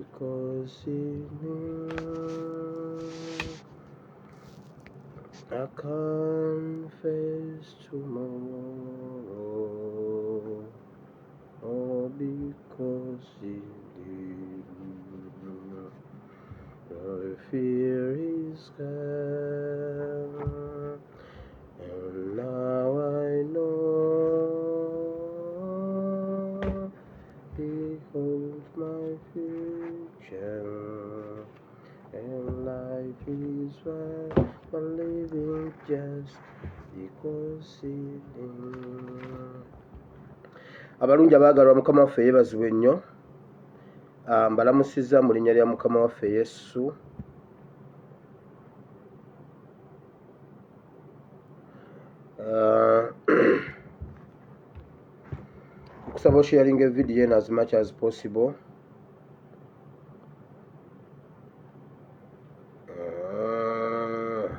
Because in I can't face tomorrow. Oh, because in the fear is gone. And now I know He holds my future. And life is worth living just because he Abalungi abaagalwa, Mukama waffe yeebazibwe nnyo. Ah, mbalamusizza mu linnya lya Mukama waffe Yesu. Ah, nkusaba osharinga evidiyo eno as much as possible. Ah,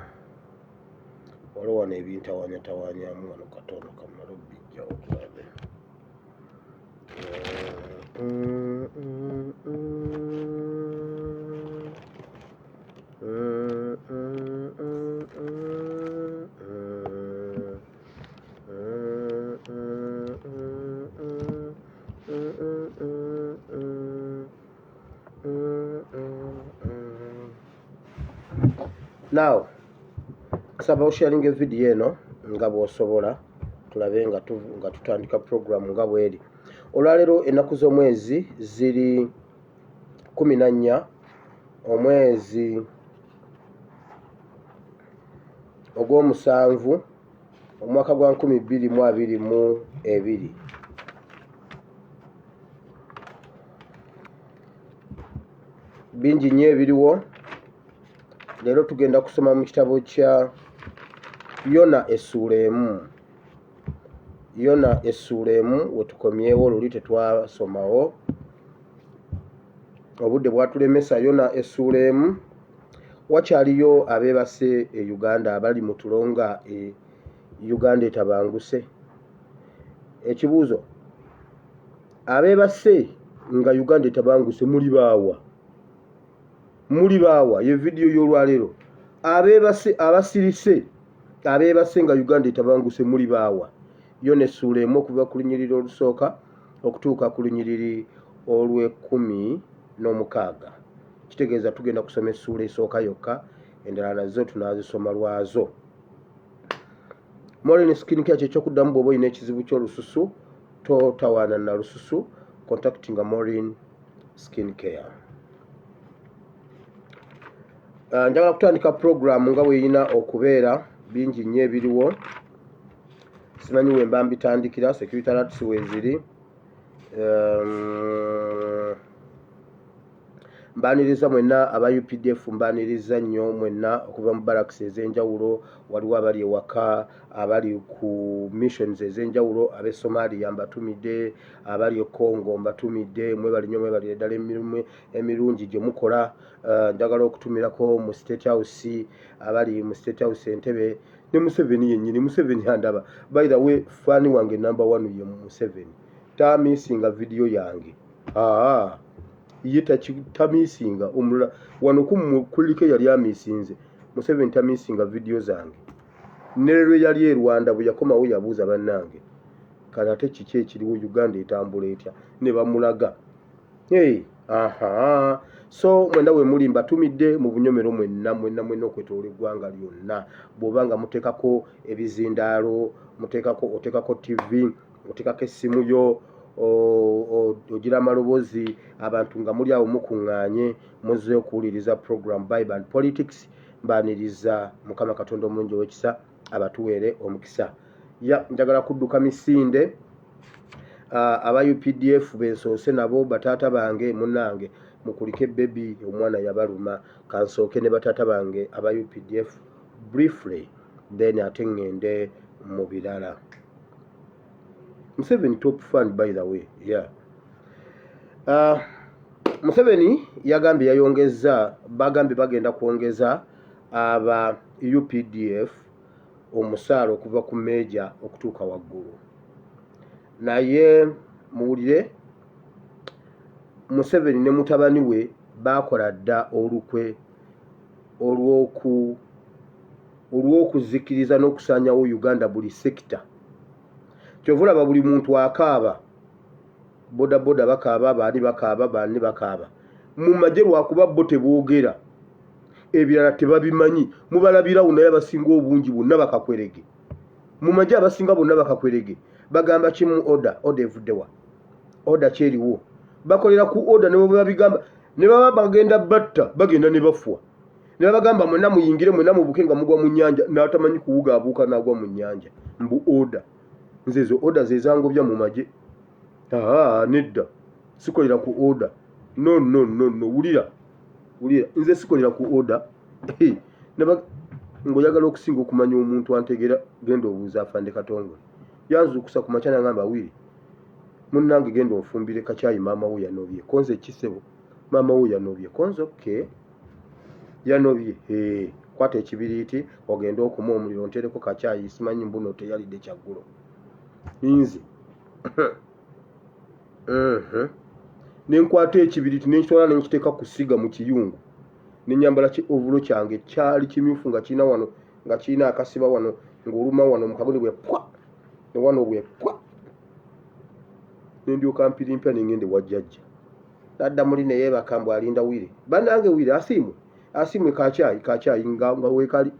waliwo wano ebintawaanyatawaanyamu wano katono, kamala obbijjawo tulabe. Now nsaba osharinga evidiyo eno nga bw'osobola, tulabe nga tutandika program nga bweri. Olwaleero ennaku z'omwezi ziri 14, omwezi ogw'omusanvu, omwaka gwa 2022. Bingi nnyo ebiriwo. Leero tugenda kusoma mu kitabo kya Yona essuula 1. Yona essuula 1 we tukomyewo, luli tetwasomawo, obudde bwatulemesa. Yona essuula 1. Wakyaliyo abeebase e Uganda, abali mu tulo nga e Uganda etabanguse. Ekibuuzo, abeebase nga Uganda etabanguse muli baawa? Muli baawa? Ye vidiyo y'olwaleero. Abeebase, abasirise, abeebase nga Uganda etabanguse, muli baawa? Yona essuula 1, okuva ku lunyiriri olusooka okutuuka ku lunyiriri olw'e16. Kitegeeza tugenda kusoma essuula esooka yokka, endala nazo tunaazisoma lwazo. Morin Skin Care kyekyokuddamu bw'oba olina ekizibu ky'olususu, totawaana na lususu, contactinga Morin Skin Care. Njagala kutandika program nga bweyina okubeera. Bingi nnyo ebiriwo, simanyi wemba mbitandikira. Security alerts weeziri. Mbaniriza mwenna aba UPDF, mbaniriza nnyo mwenna okuva mu barracks ez'enjawulo. Waliwo abali ewaka, abali ku missions ez'enjawulo. Ab'e Somalia mbatumidde, abali e Congo mbatumidde. Mwebali nnyo, mwebalire ddala emirimu emirungi gye mukola. Njagala okutumirako mu State House, abali mu State House, Entebe ne Museveni yennyini. Museveni andaba. By the way, fan wange number one ye Museveni, tamisinga vidiyo yange. Aa, ye tamisinga. Omulala wano kuliko yali amisinze. Museveni tamisinga vidiyo zange. Ne lwe yali e Rwanda, bwe yakomawo yabuuza, "Bannange, kale ate kiki ekiriwo? Uganda etambula etya?" Ne bamulaga. Hey, aha. So mwenda we muli mbatumidde mu bunyomero mwenna mwenna mwenna okwetoola eggwanga lyonna. Bw'oba nga muteekako ebizindaalo, muteekako, oteekako TV, oteekako essimu yo, Ogira amaloboozi, abantu nga muli awo mukuŋŋaanye, muzze okuwuliriza program Bible and Politics. Mbaaniriza. Mukama Katonda omulungi ow'ekisa abatuweere omukisa. Ya, njagala kudduka misinde. Aba UPDF bensoose nabo, bataata bange, munnange mukulike baby, omwana yabaluma. Kansooke ne bataata bange aba UPDF briefly, then ate ŋŋende mu birala. Museveni top fan, by the way. Yeah. Museveni yagambye yayongeza, bagambye bagenda kwongeza aba UPDF omusaala okuva ku meja okutuuka waggulu. Naye muwulire, Museveni ne mutabani we baakola dda olukwe olw'okuzikiriza n'okusaanyawo Uganda buli sector. Kyova olaba buli muntu akaaba, bodaboda bakaaba, baani bakaaba, baani bakaaba mu magye, lwakuba bo teboogera, ebirala tebabimanyi. Mubalabirawo, naye abasinga obungi bonna bakakwerege mu magye, abasinga bonna bakakwerege. Bagamba kimu, order. Order evuddewa? Order kyeriwo? Bakolera ku order. Ne babigamba ne baba bagenda batta, bagenda ne bafwa, ne babagamba mwenna muyingire, mwenna mubuke nga mugwa mu nnyanja, n'atamanyi kuwuga abuuka n'agwa mu nnyanja, mbu order. Nze ezo order zezangobya mu magye. Aa, nedda, sikolera ku order. No, no, no, no. Wulira, wulira, nze sikolera ku order. Ng'oyagala okusinga okumanya omuntu antegera, genda obuuza afande Katongole. Yanzuukusa ku makya nagamba, "Wiri munnange, genda onfumbire kacyayi, maama wo yanobye." Konze ekisebo, maama wo yanobye. Konze okay, yanobye. Kwata ekibiriiti ogende okuma omuliro, ntereko kacyayi, simanyi mbuno teyalidde kyaggulo. Nze Nenkwata ekibiriiti nenkitwala nenkiteeka ku siga mu kiyungu, nenyambala ki overall kyange, kyali kimyufu nga kirina wano, nga kirina akasiba wano, ng'oluma wano mukago ne bwe pwa ne wano bwe pwa, nendyoka mpirimpya nengenda ewa jjajja. Nadda muli neyeebaka mbu alinda Wire. Bannange, Wire asiimwe, asiimwe kakyayi, kakyayi nga weekali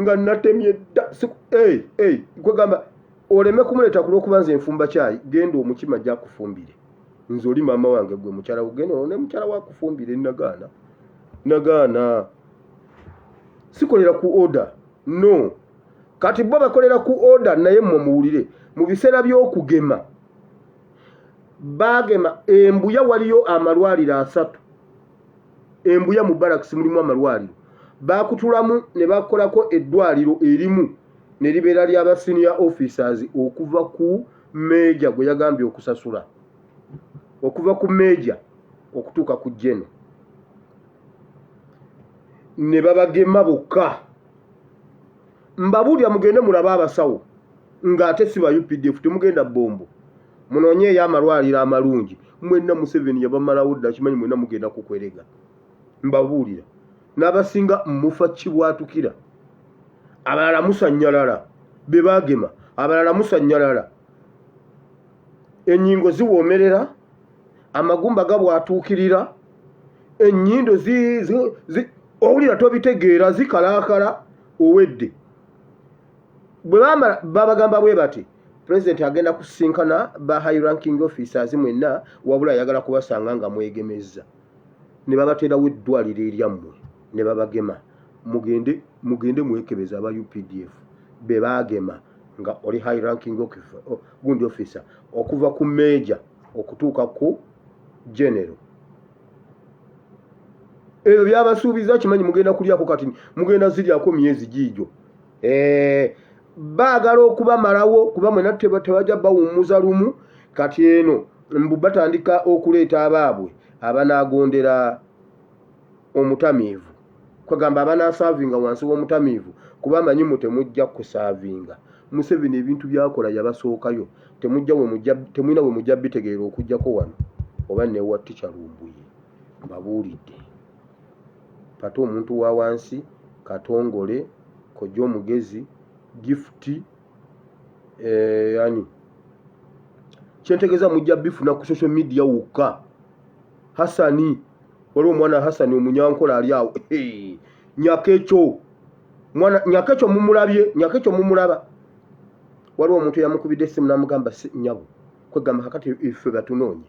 nga natemye dda. Hey, hey, kwegamba oleme kumuleeta ku lw'okuba nze nfumba kyayi. Genda omukima gyakufumbire. Nze oli maama wange, gwe mukyala wo, genda ne mukyala wakufumbire. Nagaana, nagaana, sikolera ku order, no. Kati bo bakolera ku order, naye mmwe muwulire, mu biseera by'okugema bagema embuya, waliyo amalwaliro 3 embuya. Mu barracks mulimu amalwaliro, bakutulamu ne bakolako eddwaliro erimu ne libeera lyaba senior officers okuva ku major gwe yagambye okusasula, okuva ku major okutuuka ku general, ne babagema bokka. Mbabuulira, mugende mulabe abasawo ng'ate si ba UPDF. Temugenda Bombo, munoonyeeyo amalwaliro amalungi. Mwenna Museveni yabamalawo dda, kimanyi mwenna mugenda kukwerega. Mbabuulira, n'abasinga mufa kibwatukira, abalala musannyalala, be baagema, abalala musannyalala, ennyingo ziwoomerera, amagumba gabwatuukirira, ennyindo owulira tobitegeera, zikalaakala, owedde. Bwe bamala babagamba bwe bati, pulezidenti agenda kusisinkana ba high ranking officers mwenna, wabula ayagala kubasanga nga mwegemezza. Ne babateerawo eddwaliro eryammwe ne babagema. Mugende, mugende mwekebeza aba UPDF be baagema nga oli high ranking gundi officer okuva ku major okutuuka ku general. Ebyo byabasuubiza, kimanyi mugenda kulyako, kati mugenda ziryako myezi giigyo. Baagala okubamalawo kuba mwena tebajja bawummuza lumu. Kati eno mbu batandika okuleeta abaabwe abanaagondera omutamiivu, kwegamba abanasaavinga wansi w'omutamiivu, kuba amanyi mu temujja kusaavinga. Museveni ebintu byakola yabasookayo. Temujja we mujja, temulina we mujja bitegeera okugjako wano oba newa ticca Lumbuye. Mbabuulidde, pate omuntu wa wansi, Katongole, Kojja Omugezi, Gift, ani kyentegeeza, mujja bifuna ku social media wokka. Hasani, waliwo omwana Hasani omunyankola ali awo. Nyakekyo, mwana Nyakekyo mumulabye, Nyakekyo mumulaba. Waliwo omuntu eyamukubidde essimu n'amugamba, "Nyabo, Kwegamba kakati ife batunoonye.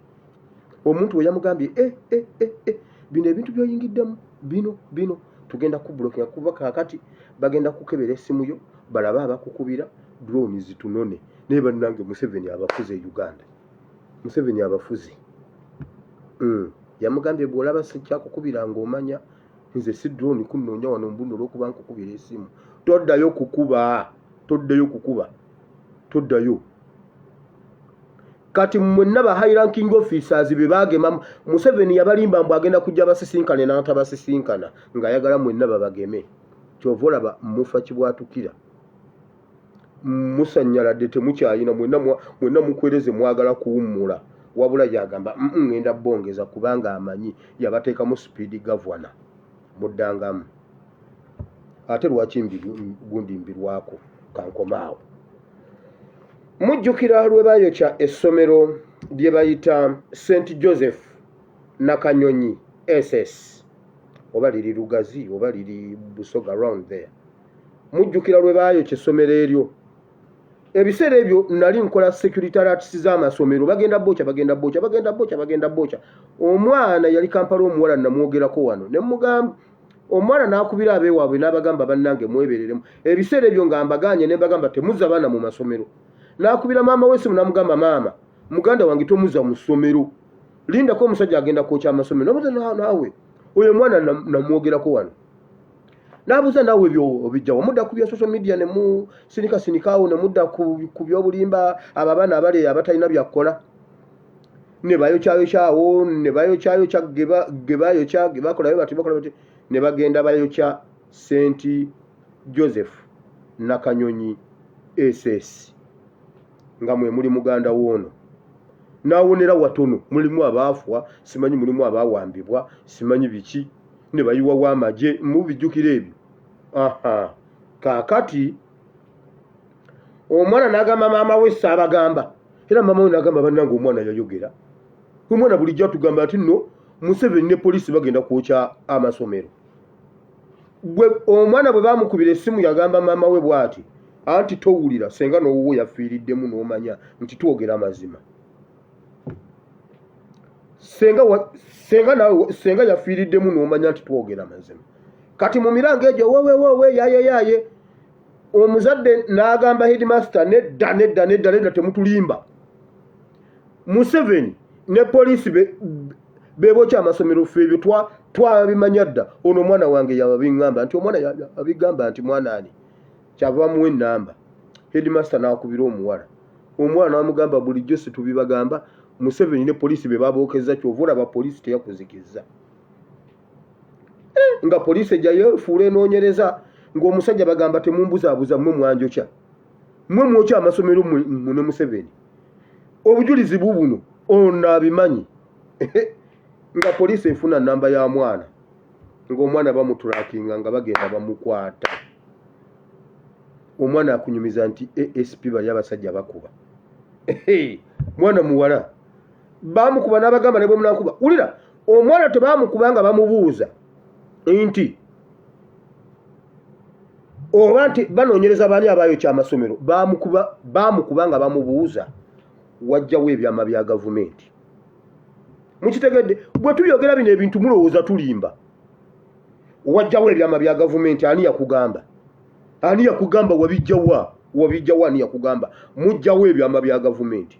Omuntu we yamugambye e e e e bino ebintu by'oyingiddemu bino bino tugenda kubulokinga kuba kakati bagenda kukebera essimu yo balabe abakukubira drone zitunone. Naye bannange Museveni abafuze e Uganda. Museveni abafuze. Yamugambye bw'olaba sikyakukubira ng'omanya nze si drone kunnoonya wano mbuno olw'okuba nkukubira esimu. Toddayo kukuba, toddayo kukuba, toddayo. Kati mwenna ba high ranking officers be baagema Museveni yabalimba mbu agenda kujja basisinkane n'atabasisinkana ng'ayagala mwenna babageme. Ky'ova olaba mufa kibwatukira. Musannyaladde temukyayina mwenna mwenna mukwereze mwagala kuwummula. Wabula yagamba ŋŋenda bongeza kubanga amanyi yabateekamu speed governor muddangamu. Ate lwaki gundi mbirwako kankomaawo. Mujjukira lwe baayokya essomero lye bayita St Joseph Nakanyonyi SS oba liri Lugazi oba liri Busoga round there. Mujjukira lwe baayokya essomero eryo. Ebiseera ebyo nali nkola security alerts z'amasomero, bagenda bookya, bagenda bookya, bagenda bookya, bagenda bookya. Omwana yali Kampala omuwala namwogerako wano ne mugamba omwana n'akubira abeewaabwe n'abagamba bannange mwebereremu. Ebiseera ebyo nga mbaganye ne mbagamba temuzza baana mu masomero. N'akubira maama w'essimu n'amugamba maama muganda wange tomuzza mu ssomero, lindako omusajja agenda kwokya amasomero. Nabuuza naawe oyo omwana namwogerako wano n'abuuza naawe ebyo obijjawa mudda ku bya social media ne musinikasinikaawo ne mudda ku by'obulimba abo abaana abali abatalina byakukola ne bayokyayokyawo ne bayokyayokya ge bayokya ge bakolayo bati bakola bati ne bagenda bayokya St Joseph Nakanyonyi SS nga mwe muli muganda w'ono n'awonera watono. Mulimu abaafwa simanyi, mulimu abaawambibwa simanyi biki ne bayiwawo amagye mubijjukira ebyo. Aha, kaakati omwana n'agamba maama we saabagamba era maama we n'agamba bannange omwana yayogera omwana bulijjo atugamba nti nno Museveni ne poliisi bagenda kwokya amasomero. Gwe omwana bwe baamukubira essimu yagamba maama we bw'ati anti towulira senga n'owuwo yafiiriddemu n'omanya nti twogera mazima. Senga senga nawe senga yafiiriddemu n'omanya nti twogera mazima. Kati mu mirango egyo wowe wowe yaye yaye omuzadde n'agamba headmaster nedda nedda nedda nedda temutulimba. Museveni ne poliisi bebokya amasomero ffe ebyo twabimanya dda. Ono omwana wange yabiŋŋamba nti omwana yabigamba nti mwana ani kyava bamuwa ennamba. Headmaster n'akubira omuwala, omwana n'amugamba bulijjo situbibagamba Museveni ne poliisi be babookeza kyova olaba poliisi teyakuzikizza. Nga poliisi ejjayo efuula enoonyereza ng'omusajja bagamba temumbuzaabuza mmwe mwanjokya mmwe mwokya amasomero mmwe ne Museveni. Obujulizi bubuno ono abimanyi. Nga poliisi efuna namba ya mwana ng'omwana bamutulakinga nga bagenda bamukwata. Omwana akunyumiza nti ASP bali abasajja bakuba. Mwana muwala bamukuba n'abagamba ne bwe munankuba. Wulira omwana tebamukuba nga bamubuuza nti oba nti banoonyereza baani abayokya amasomero. Bamukuba nga bamubuuza wajjawo ebyama bya gavumenti. Mukitegedde bwe tubyogera bino ebintu mulowooza tulimba. Wajjawo ebyama bya gavumenti ani yakugamba? Ani yakugamba wabijjawa? Wabijjawa ani yakugamba? Mujjawo ebyama bya gavumenti.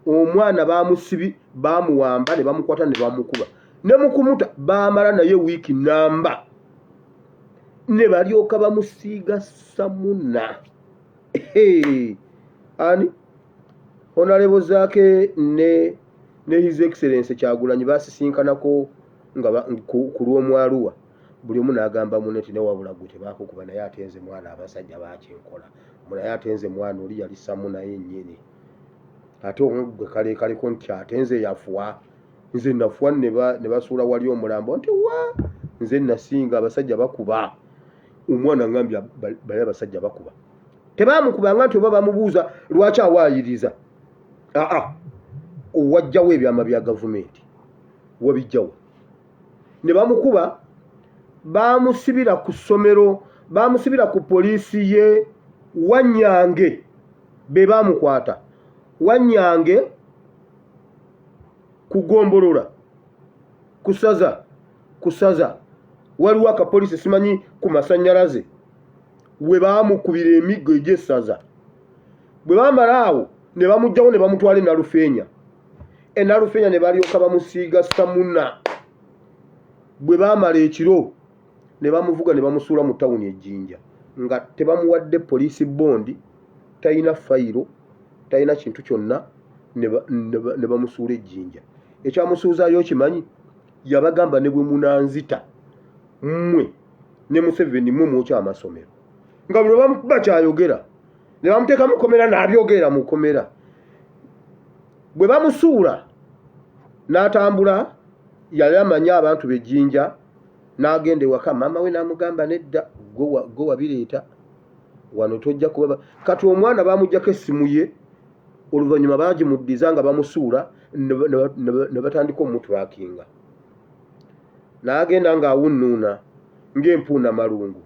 Omwana bamusibi bamuwamba ne bamukwata ne bamukuba ne mukumuta baamala naye wiiki namba ne balyoka bamusiiga samuna. Ani Honorable Zaake ne His Excellency Kyagulanyi basisinkanako nga ku lw'omwaluwa buli omu n'agamba munne nti newabula gwe tebakukuba naye ate nze mwana abasajja bakinkola naye ate nze mwana oli yali samuna yennyini ate gwe kalekaleko nti ate nze yafuwa nze nafuwa ne basuula wali omulambo nti wa nze nasinga abasajja bakuba. Omwana ngambye bali abasajja bakuba tebamukubanga nti oba bamubuuza lwaki awaayiriza. Aa wajjawo ebyama bya gavumenti wabijjawo ne bamukuba bamusibira ku ssomero bamusibira ku poliisi ye Wanyange be bamukwata Wanyange. Kugombolola kusaza kusaza waliwo akapoliisi simanyi ku masanyalaze we baamukubira emiggo egy'essaza. Bwe baamala awo ne bamuggyawo ne bamutwala e Nalufeenya. E Nalufeenya ne balyoka bamusiiga samuna. Bwe baamala ekiro ne bamuvuga ne bamusuula mu tawuni e Jinja nga tebamuwadde poliisi bondi, talina fayiro, talina kintu kyonna ne bamusuula e Jinja. Ekyamusuuzaayo okimanyi? Yabagamba ne bwe munanzita mmwe ne Museveni mmwe mwokya amasomero. Nga buli lwe bamukuba kyayogera ne bamuteeka mu kkomera n'abyogerera mu kkomera. Bwe bamusuula n'atambula yali amanyi abantu be Jinja n'agenda ewaka maama we n'amugamba nedda gwe wabireeta wano tojja kuba kati omwana bamuggyako essimu ye oluvannyuma baagimuddiza nga bamusuula ne batandika omutulakinga n'agenda ng'awunnuuna ng'empuuna malungu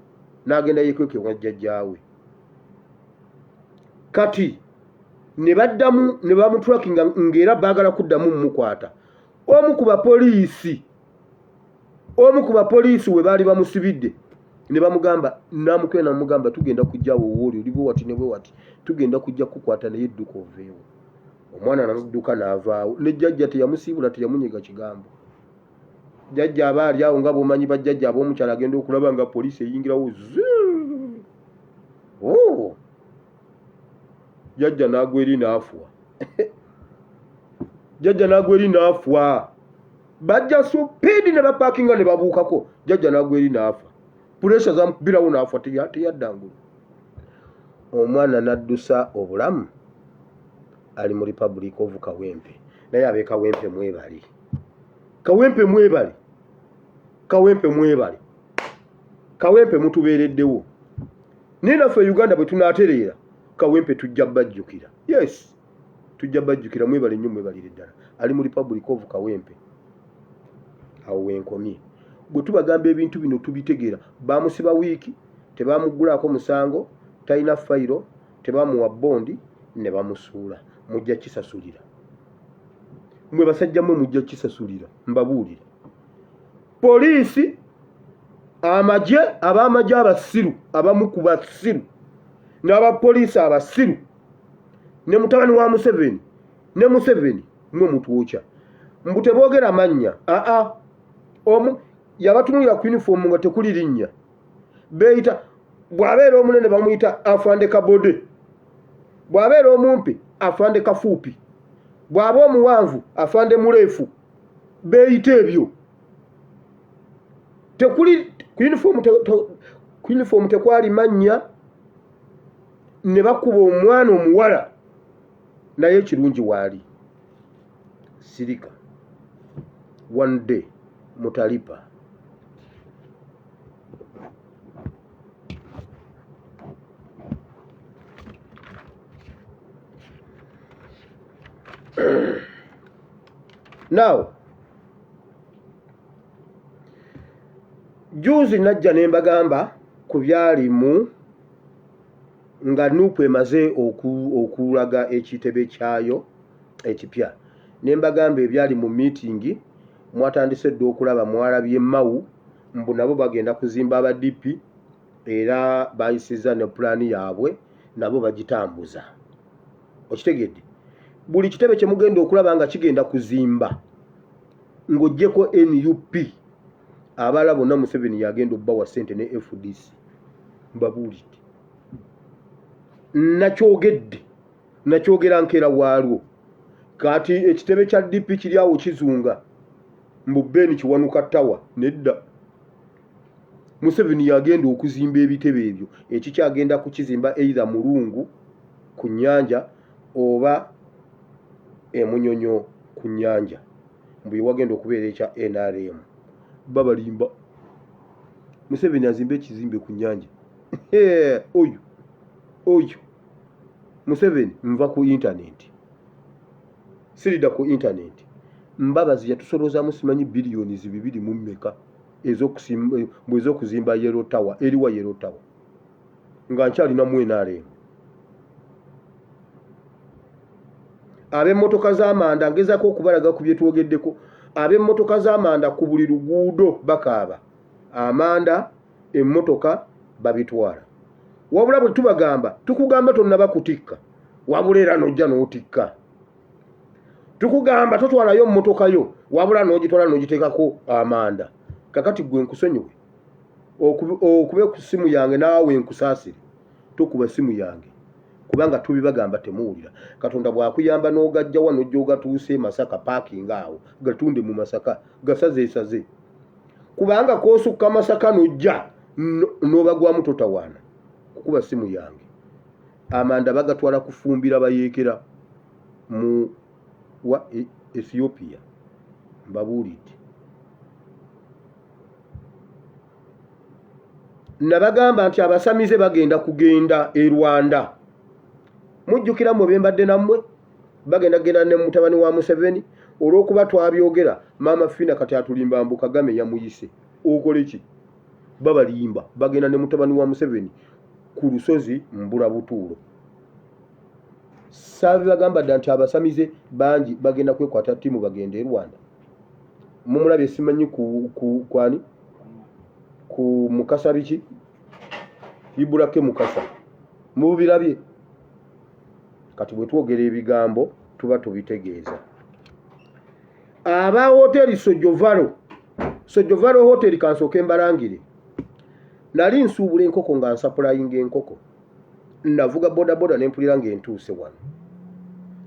n'agenda yekweka ewa jjajjaawe kati ne baddamu ne bamutulakinga ng'era baagala kuddamu mumukwata omu ku bapoliisi omu ku bapoliisi we baali bamusibidde ne bamugamba namukwe namugamba tugenda kujja awo wooli oli bwe wati ne bwe wati tugenda kujja kukwata naye dduka oveewo omwana namudduka n'avaawo ne jjajja teyamusiibula teyamunyega kigambo jjajja aba ali awo nga bwomanyi bajjajja ab'omukyalo agenda okulaba nga poliisi eyingirawo oh! jjajja n'agwa eri n'afwa jjajja n'agwa eri n'afwa bajja supiidi ne bapakinga ne babuukako jjajja n'agwa eri n'afa puresha zamukubirawo n'afa teyadda ngulu omwana n'addusa obulamu ali mu republic of kawempe naye ab'e kawempe mwebali kawempe mwebali kawempe mwebali kawempe mutubeereddewo naye naffe uganda bwe tunaatereera kawempe tujja bajjukira yes tujja bajjukira mwebale nnyo mwebalire ddala ali mu republic of kawempe awo wenkomye bwe tubagamba ebintu bino tubitegeera bamusiba wiiki tebamuggulaako musango talina fayiro tebamuwa bondi ne bamusuula mujja kisasulira mwe basajja mwe mujja kisasulira mbabuulira poliisi amagye ab'amagye abasiru abamu ku basiru n'abapoliisi abasiru ne mutabani wa Museveni ne Museveni mwe mutwokya mbu teboogera mannya aa omu yabatunulira ku uniform nga tekuli linnya beeyita bw'abeera omunene bamuyita afande kabode bw'abeera omumpi afande kafuupi bw'aba omuwanvu afande muleefu beeyita ebyo tekuli ku uniform tekwali mannya ne bakuba omwana omuwala naye ekirungi waali sirika one day mutalipa now juzi najja ne mbagamba ku byali mu nga nup emaze okulaga ekitebe kyayo ekipya ne mbagamba ebyali mu miitingi mwatandise dda okulaba mwalabye Mao mbu nabo bagenda kuzimba aba DP era bayisizza ne pulaani yaabwe nabo bagitambuza okitegedde buli kitebe kye mugenda okulaba nga kigenda kuzimba ng'oggyeko nup abalala bonna Museveni yagenda obbawa ssente ne FDC mbabuulidde nakyogedde nakyogera nkeera waalwo kati ekitebe kya DP kiri awo kizunga mbu Ben Kiwanuka Tower nedda Museveni yagenda okuzimba ebitebe ebyo ekikyagenda kukizimba either Mulungu ku nnyanja oba emunyonyo ku nnyanja mbu yewagenda okubeera ekya NRM babalimba Museveni azimbe ekizimbe ku nnyanja oyo oyo Museveni nva ku intaneti sirida ku intaneti Mbabazi yatusolozaamu simanyi biliyoni zibibiri mu mmeka ez'okuzimba Yellow Tower eriwa Yellow Tower nga nkyalinamu NRM. Ab'emmotoka z'amanda ngezaako okubalaga ku bye twogeddeko. Ab'emmotoka z'amanda ku buli luguudo bakaaba. Amanda, emmotoka babitwala. Wabula bwe tubagamba, tukugamba tonnaba kutikka, wabula era n'ojja n'otikka. Tukugamba totwalayo mmotoka yo, wabula n'ogitwala n'ogiteekako amanda. Kakati ggwe nkusonyiwe okube ku ssimu yange naawe nkusaasire, tokuba ssimu yange kubanga tubibagamba temuwulira. Katonda bw'akuyamba n'ogajja wano n'ojja ogatuuse e Masaka, paakinga awo gatunde mu Masaka, gasazeesaze, kubanga k'osukka Masaka n'ojja n'obagwamu totawaana kukuba ssimu yange. Amanda bagatwala kufumbira bayeekera mu wa Ethiopia, mbabuulidde. Nabagamba nti abasamize bagenda kugenda e Rwanda. Mujjukira mmwe bembadde nammwe bagenda kugenda ne mutabani wa Museveni. Olw'okuba twabyogera, Maama Fina kati atulimba mbu Kagame yamuyise. Okole ki? Babalimba, bagenda ne mutabani wa Museveni ku lusozi mbula butuulo. Saabibagamba dda nti abasamize bangi bagenda kwekwata ttiimu bagende e Rwanda. Mumulabye simanyi ku, ku, kwani ku Mukasa biki Ibulake Mukasa mubirabye. Kati bwe twogera ebigambo tuba tubitegeeza. Aba hoteri Sojovalo, Sojovalo hoteri, kansooke mbalangire. Nali nsuubula enkoko nga nsapulayinga enkoko, navuga bodaboda ne mpulira ng'entuuse wano,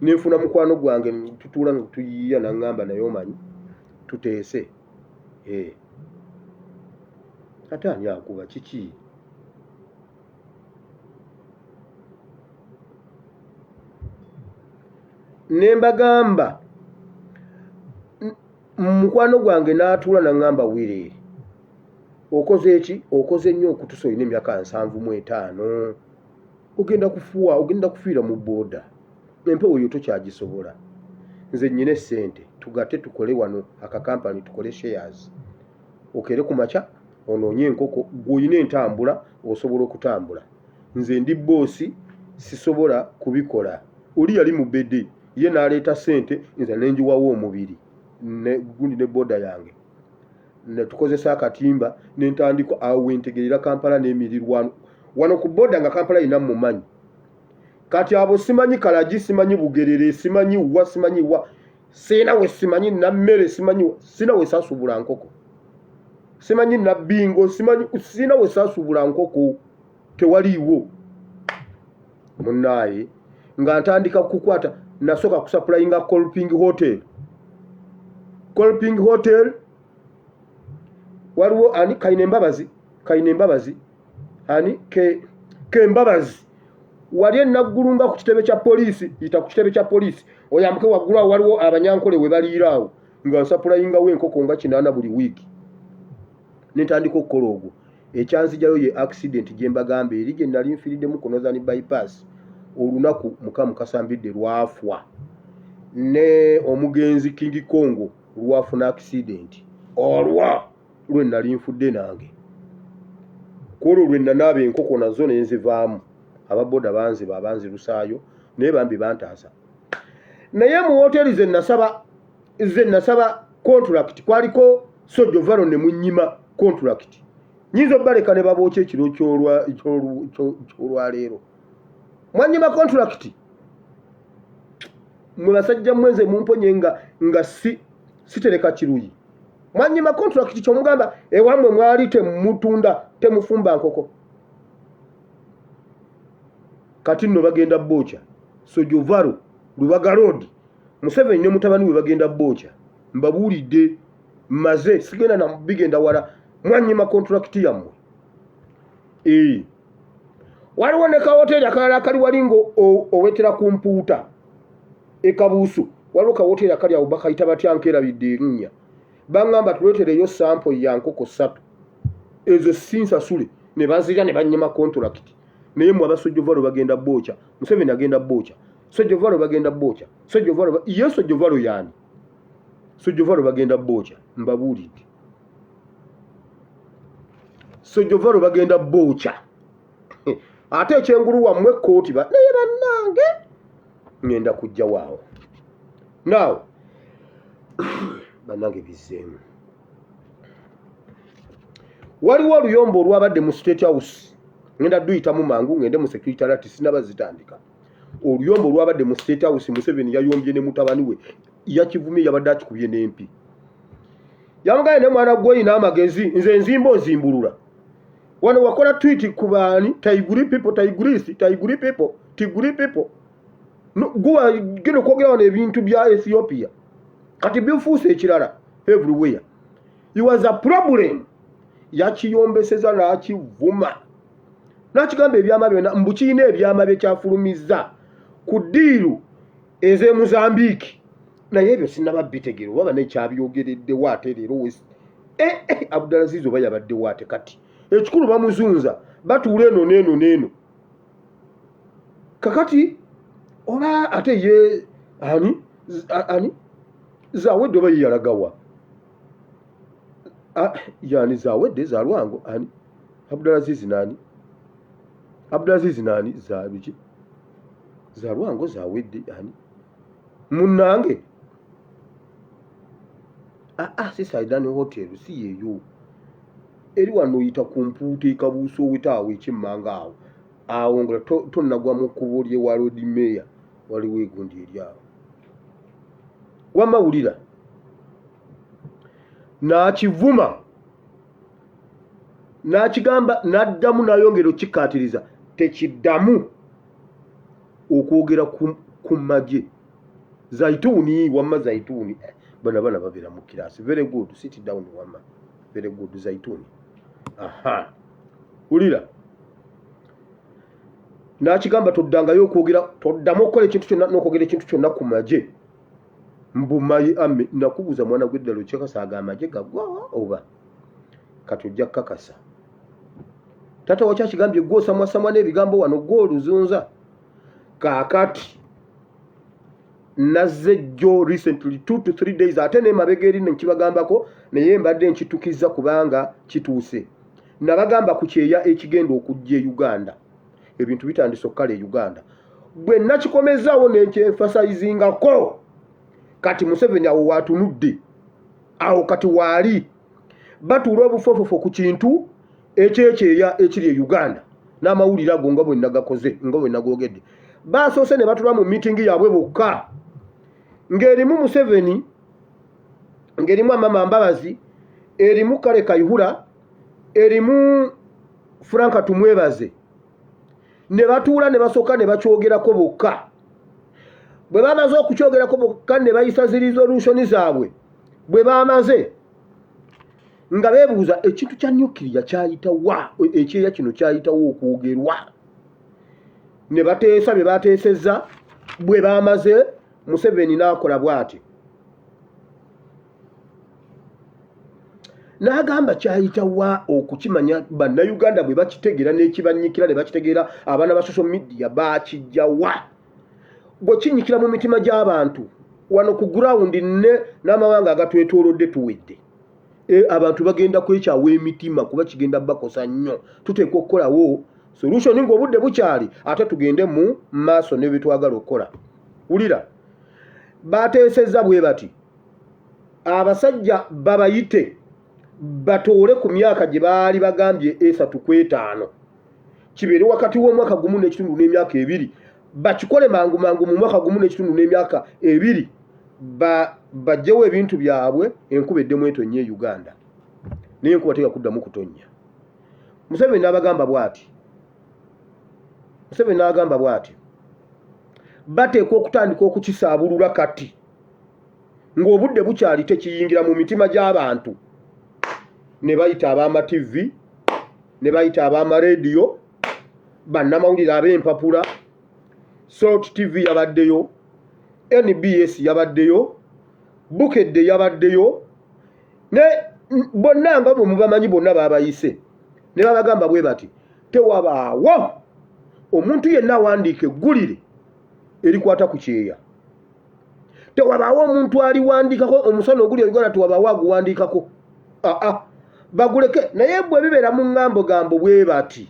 ne nfuna mukwano gwange tutuula nga tuyiiya, naŋŋamba naye omanyi tuteese eh. Ate ani akuba kiki? Ne mbagamba mukwano gwange n'atuula naŋŋamba wire okoze eki, okoze nnyo okutusa olina emyaka 75, ogenda kufuwa, ogenda kufiira mu booda, empewo yo tokyagisobola. Nze nnyina essente, tugatte tukole wano akakampani, tukole shares, okeere ku makya onoonye enkoko, gwe olina entambula osobola okutambula, nze ndi boosi sisobola kubikola. Oli yali mubede ye n'aleeta ssente, nze ne ngiwawo omubiri ne gundi ne booda yange ne tukozesa akatimba ne ntandika awo wentegerera Kampala n'emirirwano wano ku boda nga Kampala yina mumanyi. Kati abo simanyi Kalagi, simanyi Bugerere, simanyi wa, simanyi wa, sina we simanyi Nammere, simanyi sina we sasubula nkoko, simanyi Nabbingo, simanyi sina we sasubula nkoko, tewaliiwo munnaaye. Nga ntandika kukwata, nasooka kusapulayinga Colping Hotel. Colping Hotel waliwo ani Kaine Embabazi, Kaine Embabazi ani ke Kembabazi wali enaggulumba ku kitebe kya poliisi, yita ku kitebe kya poliisi oyambuke waggulu awo waliwo abanyankole we baliira awo, nga nsapulayingawo enkoko nga 8 buli wiiki. Nentandika okukola ogwo. Ekyanzijayo ye accident gye mbagamba eri gye nali nfiiriddemu ku Northern Bypass olunaku Mukamu Kasambidde lwafwa ne omugenzi King Kongo lwafuna accident, olwo lwe nali nfudde nange kwolwo lwe nanaaba enkoko nazo ne nzivaamu. Ababoda banziba abanzirusaayo naye bambi bantaasa. Naye mu woteeri ze nasaba contract kwaliko Sojovalo ne munyima contract. Nyinza obbaleka ne babookya ekiro ky'olwaleero. Mwanyima contract mwe basajja mmwe, nze mumponye nga si sitereka kiruyi. Mwanyima contract kyomugamba ewammwe mwali temutunda temufumba nkoko. Kati nno bagenda bookya Sojovalo Lubaga Road. Museveni ne mutabani we bagenda bookya, mbabuulidde, maze sigenda na bigenda wala. Mwanyima contract yammwe. Ee, waliwo ne kawoteeri akalala akali wali nga owetera ku mpuuta ekabuusu, waliwo kawoteeri akali awo bakayita batya nkeerabidde erinnya. Baŋŋamba tuleetereyo sample ya nkoko 3, ezo sinsasule, ne bazirya ne bannyima contract. Naye mwe abasojovalo bagenda bookya, Museveni agenda bookya Sojovalo, bagenda bookya Sojovalo. Ye Sojovalo yaani Sojovalo bagenda bookya, mbabuulidde, Sojovalo bagenda bookya. Ate ekyengulu wammwe kooti naye bannange ŋŋenda kujja waawo. Now bannange bizzeemu. Waliwo oluyombo olwabadde mu State House, ngenda duyitamu mangu ngende mu security alert, sinaba zitandika. Oluyombo olwabadde mu State House, Museveni yayombye ne mutabani we, yakivumye, yabadde akikubye n'empi, yamugambye ne mwana gwe olina amagezi, nze nzimba ozimbulula wano wakola tweet ku baani Tigray people, Tigris, Tigray people, Tigray people. No, guwa genda okwogera wano ebintu bya Ethiopia kati bifuuse ekirala everywhere. It was a problem. Yakiyombeseza n'akivuma n'akigamba ebyama byonna mbu kirina ebyama bye kyafulumizza ku ddiiru ez'e Mozambique, naye ebyo sinaba bitegeera oba bane kyabyogereddewo ate leero eh, eh, Abdulaziz oba yabaddewo ate kati ekikulu bamuzunza batuula eno n'eno n'eno kakati oba ate ye ani ani Zawedde oba ye yalagawa yani Zawedde Zalwango ani Abdulaziz nani Abdulaziz nani zabiki Zalwango Zawedde ani munnange aa ah, si Saidani Hotel, si yeeyo eri wano oyita ku mpuuta ekabuusa oweta awo ekyemmanga awo awo nga tonnagwa mu kkubo ly'ewa Lord Mayor, waliwo egundi eri awo. Wamma wulira n'akivuma n'akigamba n'addamu n'ayongera okukikkaatiriza tekiddamu okwogera ku magye. Zaituuni wamma Zaituuni eh, bano abaana babeera mu kiraasi. Very good, sit down wamma. Very good, Zaituuni. Aha, wulira n'akigamba toddangayo okwogera, toddamu okukola ekintu kyonna n'okwogera ekintu kyonna ku magye mbu mayi ame. Nakubuuza mwana gw'eddala okyekasa aga amagye gagwa oba kati ojja kukakasa taata wakyakigambye gwe osamwasamwa n'ebigambo wano gwe oluzunza. Kaakati nazze jjo recently 2 to 3 days ate nemabega eri nkibagambako, naye mbadde nkitukiza kubanga kituuse. Nabagamba ku kyeya ekigenda okujja e Uganda, ebintu bitandise okukala e Uganda. Bwe nakikomezaawo nenkyemphasizingako, kati Museveni awo watunudde awo kati waali batuula obufofofo ku kintu ekyekyeya ekiri e Uganda n'amawulire ago nga bwe nagakoze, nga bwe nagogedde. Basoose ne batula mu miitingi yaabwe bokka ng'erimu Museveni, ng'erimu Amama Mbabazi, erimu Kale Kayihura, erimu Franka Tumwebaze, ne batuula ne basooka ne bakyogerako bokka. Bwe bamaze okukyogerako bokka ne bayisa zi resolution zaabwe. Bwe bamaze nga beebuuza ekintu kya nuclear kyayitawa, ekyeya kino kyayitawo okwogerwa, ne bateesa bye bateesezza. Bwe bamaze, Museveni n'akola bw'ati n'agamba kyayitawa okukimanya Bannayuganda bwe bakitegeera n'ekibanyikira ne bakitegeera abaana ba social media bakijjawa bwe kinyikira mu mitima gy'abantu wano ku ground ne n'amawanga agatwetoolodde tuwedde. Abantu bagenda kwekyawa emitima kuba kigenda bakosa nnyo. Tuteekwa okukolawo solution ng'obudde bukyali ate tugende mu maaso ne byetwagala okukola. Wulira, bateesezza bwe bati abasajja babayite batoole ku myaka gye baali bagambye 3 ku 5, kibeere wakati w'omwaka 1.5 n'emyaka 2. Bakikole mangu mangu mu mwaka 1.5 n'emyaka 2, bajjewo ebintu byabwe, enkuba eddemu etonnya e Uganda. Naye enkuba tegakuddamu kutonnya. Museveni n'abagamba bw'ati, Museveni n'agamba bw'ati bateekwa okutandika okukisaabulula kati ng'obudde bukyali tekiyingira mu mitima gy'abantu. Ne bayita ab'ama TV, ne bayita ab'amarediyo, bannamawulire ab'empapula. Salt TV yabaddeyo, NBS yabaddeyo, Bukedde yabaddeyo, ne bonna nga bwe mubamanyi bonna babayise ne babagamba bwe bati tewabaawo omuntu yenna awandiika eggulire erikwata ku kyeya, tewabaawo omuntu aliwandikako omusana oguli e Uganda, tewabaawo aguwandiikako, aa baguleke. Naye bwe bibeera mu ŋŋambo gambo bwe bati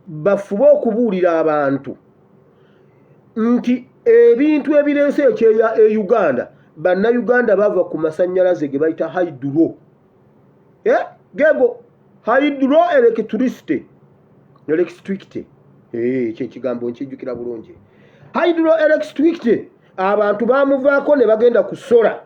bafube okubuulira abantu nti Ebintu ebireese ekyeya e Uganda, bannayuganda bava ku masannyalaze ge bayita hydro, eh, gego hydro electricity, electricity, eh, ekyo ekigambo nkijjukira bulungi, hydro electricity. Abantu bamuvaako ne bagenda ku solar.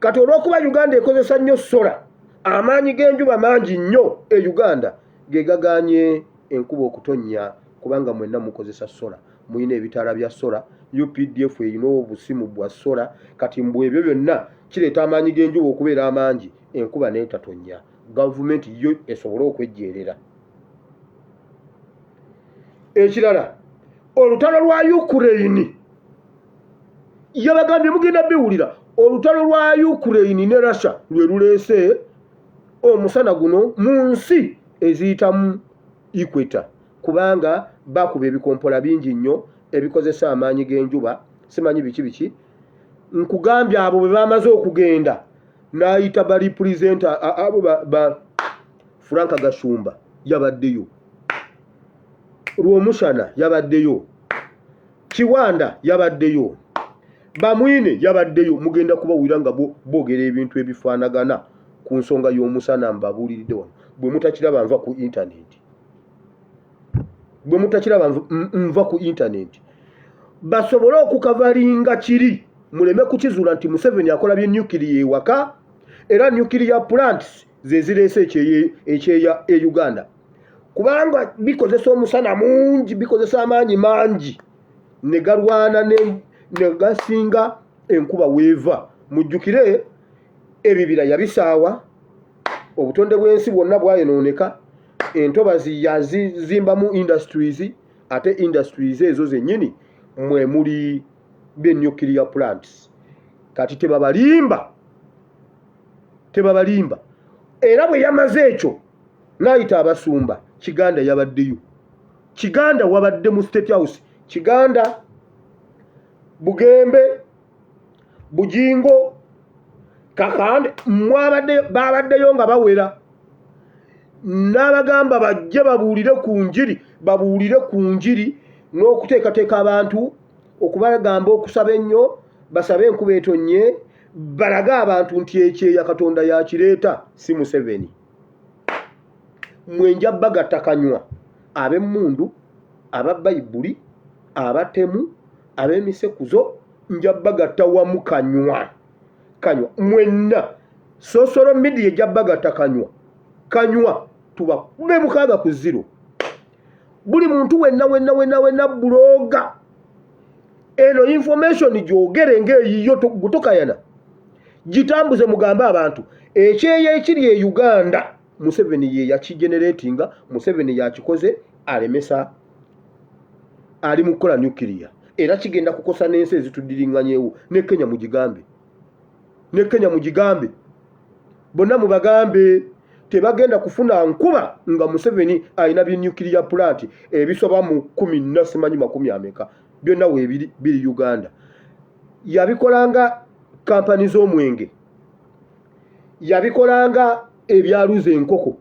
Kati olw'okuba Uganda ekozesa nnyo solar, amaanyi g'enjuba mangi nnyo e Uganda, ge gaganye enkuba okutonnya, kubanga mwenna mukozesa solar, mulina ebitaala bya solar, UPDF erina obusimu bwa solar. Kati mbu ebyo byonna kireeta amaanyi g'enjuba okubeera amangi, enkuba n'etatonya, gavumenti yo esobole okwejjeerera. Ekirala, olutalo lwa Ukraine, yabagambye mugenda biwulira, olutalo lwa Ukraine ne Russia lwe luleese omusana guno mu nsi eziyitamu equator, kubanga bakuba ebikompola bingi nnyo ebikozesa amaanyi g'enjuba, simanyi biki biki. Nkugambye, abo bwe bamaze okugenda, n'ayita ba representer abo ba Frank Gashumba yabaddeyo, Rwomushana yabaddeyo, Kiwanda yabaddeyo, Bamwine yabaddeyo. Mugenda kubawulira nga boogera ebintu ebifaanagana ku nsonga y'omusana. Mbabuuliridde wano, bwe mutakiraba nva ku intaneti, bwe mutakiraba nva ku intaneti, basobole okucoveringa kiri, muleme kukizuula nti Museveni akola bye nuclear ewaka, era nuclear plants ze zireese ekyeya e Uganda, kubanga bikozesa omusana mungi, bikozesa amaanyi mangi ne galwana ne gasinga enkuba weeva. Mujjukire, ebibira yabisaawa, obutonde bw'ensi bwonna bwayonooneka, entobazi yazizimbamu industries, ate industries ezo zennyini mwe muli be nuclear plants. Kati tebabalimba, tebabalimba. Era bwe yamaze ekyo, n'ayita abasumba. Kiganda yabaddeyo, Kiganda wabadde mu State House, Kiganda, Bugembe, Bujingo, Kakande, mwabadde, babaddeyo nga bawera, n'abagamba bajje babuulire ku njiri, babuulire ku njiri n'okuteekateeka abantu, okubagamba okusaba ennyo, basabe enkuba etonnye, balage abantu nti ekyeya Katonda yakireeta, si Museveni. Mwenja bagatta kanywa, ab'emmundu, aba Bayibuli, abatemu, ab'emisekuzo, nja bagatta wamu kanywa kanywa mwenna. Social media ejja bagatta kanywa kanywa, tubakube 6-0. Buli muntu wenna wenna wenna wenna blogger, eno information gyogere ng'eyiyo, tokayana, gitambuze, mugambe abantu ekyeyo ekiri e Uganda Museveni ye yakigeneratinga, Museveni yakikoze, alemesa, ali mu kukola nuclear, era kigenda kukosa n'ensi ezitudiriŋŋanyeewo, ne Kenya mugigambe, ne Kenya mugigambe, bonna mubagambe tebagenda kufuna nkuba nga Museveni alina bi nuclear plant ebisoba mu 10 na simanyi makumi ameka, byonna weebiri biri Uganda. Yabikolanga kampani z'omwenge, yabikolanga ebyaluza enkoko,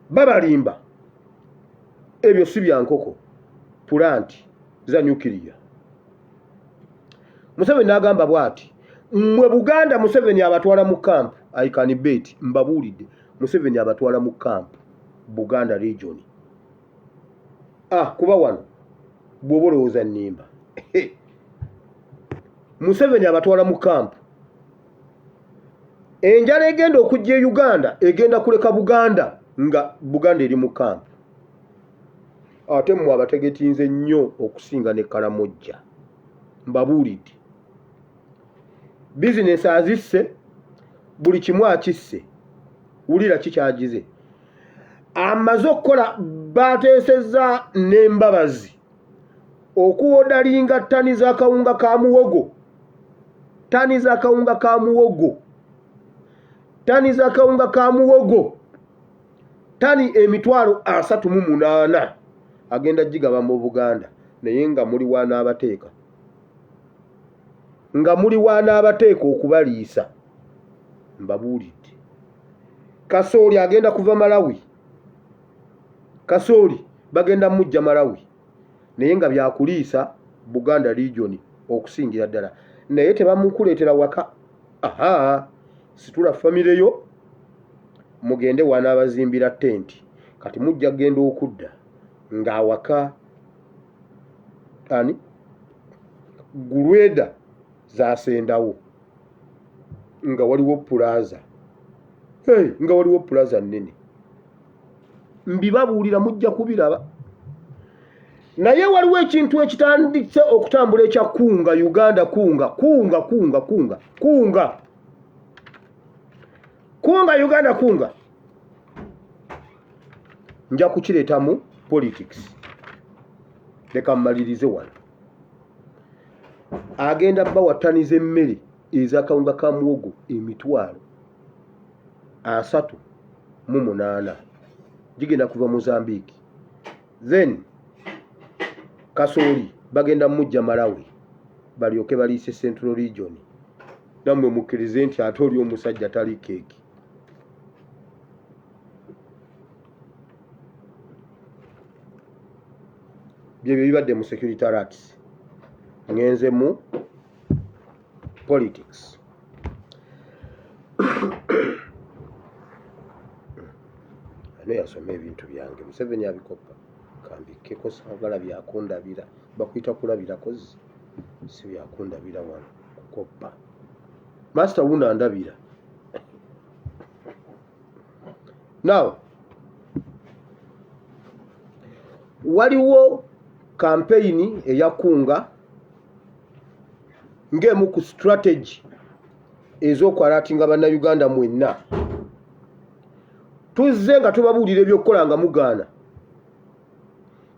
babalimba, ebyo si bya nkoko, plant za nuclear. Museveni n'agamba bw'ati, mmwe Buganda, Museveni abatwala mu camp. I can bet, mbabuulidde, Museveni abatwala mu camp, Buganda region. Ah, kuba wano bw'oba olowooza nnimba, Museveni abatwala mu camp. Enjala egenda okujja e Uganda egenda kuleka Buganda nga Buganda eri mu camp, ate mmwe abategetinze nnyo okusinga ne Kalamojja. Mbabuulidde, bizinesi azisse, buli kimu akisse. Wulira kikyagize, amaze okukola, bateesezza n'Embabazi okuorderinga ttani z'akawunga ka muwogo, ttani z'akawunga ka muwogo, ttani z'akawunga ka muwogo, ttani 380,000, agenda gigaba mu Buganda, naye nga muli wanaabateeka, nga muli wanaabateeka okubaliisa. Mbabuulidde, kasooli agenda kuva Malawi, kasooli bagenda mujja Malawi, naye nga byakuliisa Buganda region okusingira ddala, naye tebamukuleetera waka. Aha, situla famire yo mugende wanaabazimbira tenti. Kati mujja kugenda okudda ng'awaka ani gulweda zasendawo nga waliwo pulaza, hey, nga waliwo pulaza nnene. Mbibabuulira mujja kubiraba. Naye waliwo ekintu ekitandise okutambula ekya kunga Uganda, kunga kunga kunga kunga kunga kunga Uganda kunga. Nja kukireeta mu politics, leka mmalirize wano. Agenda bawa ttani z'emmere ez'akawunga ka muwogo 38000, gigenda kuva Mozambique. Then kasooli bagenda mujja Malawi balyoke baliise Central Region. Nammwe mukkirize nti ate oli omusajja tali keeki. Byebyo bibadde mu security rats. Ngenze mu politics. Ano yasoma ebintu byange, Museveni abikoppa, kambikkeko, saagala byakundabira. Bakuyita kulabirako, si byakundabira wano kukoppa. Master wuna ndabira. Now waliwo kampeyini eyakunga ng'emu ku strategy ez'okwalatinga bannayuganda mwenna. Tuzze nga tubabuulira ebyokukola nga mugaana,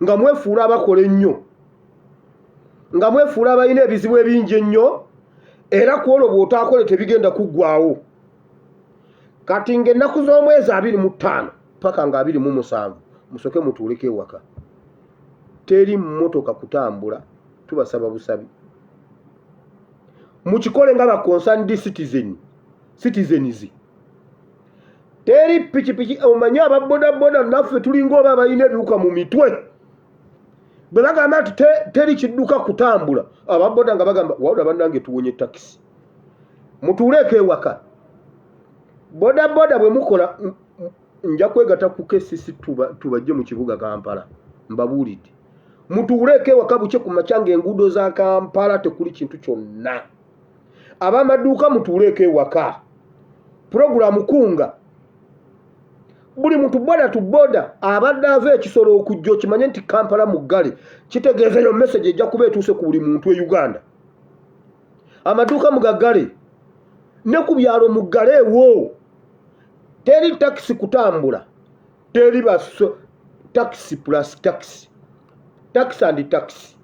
nga mwefuula abakola ennyo, nga mwefuula abalina ebizibu ebingi ennyo, era ku olwo bw'otaakole tebigenda kuggwawo. Kati ng'ennaku z'omwezi 25 paka nga 27 musooke mutuuleko ewaka, teri mmotoka kutambula, tubasaba busabi mukikole nga ba concerned citizens. Teri pikipiki, omanyi aba bodaboda naffe tulinga oba abalina ebiwuka mu mitwe. Bwe bagamba nti teri kidduka kutambula, ababoda nga bagamba wabula bannange tuwonye takisi. Mutuuleeko ewaka. Bodaboda bwe mukola nja kwegatta ku KCC tubajje mu kibuga Kampala. Mbabuulidde, mutuuleeko ewaka bukye ku makya ng'enguudo za Kampala tekuli kintu kyonna. Ab'amaduuka mutuuleeko ewaka. Puroguramu kunga buli muntu boda tu boda abadde ava ekisolo okujja okimanye nti Kampala muggale, kitegeeza eyo message ejja kuba etuuse ku buli muntu e Uganda. Amaduuka mugaggale, ne ku byalo muggaleewo, teri takisi kutambula, teri baso takisi plus takisi, takisi and takisi.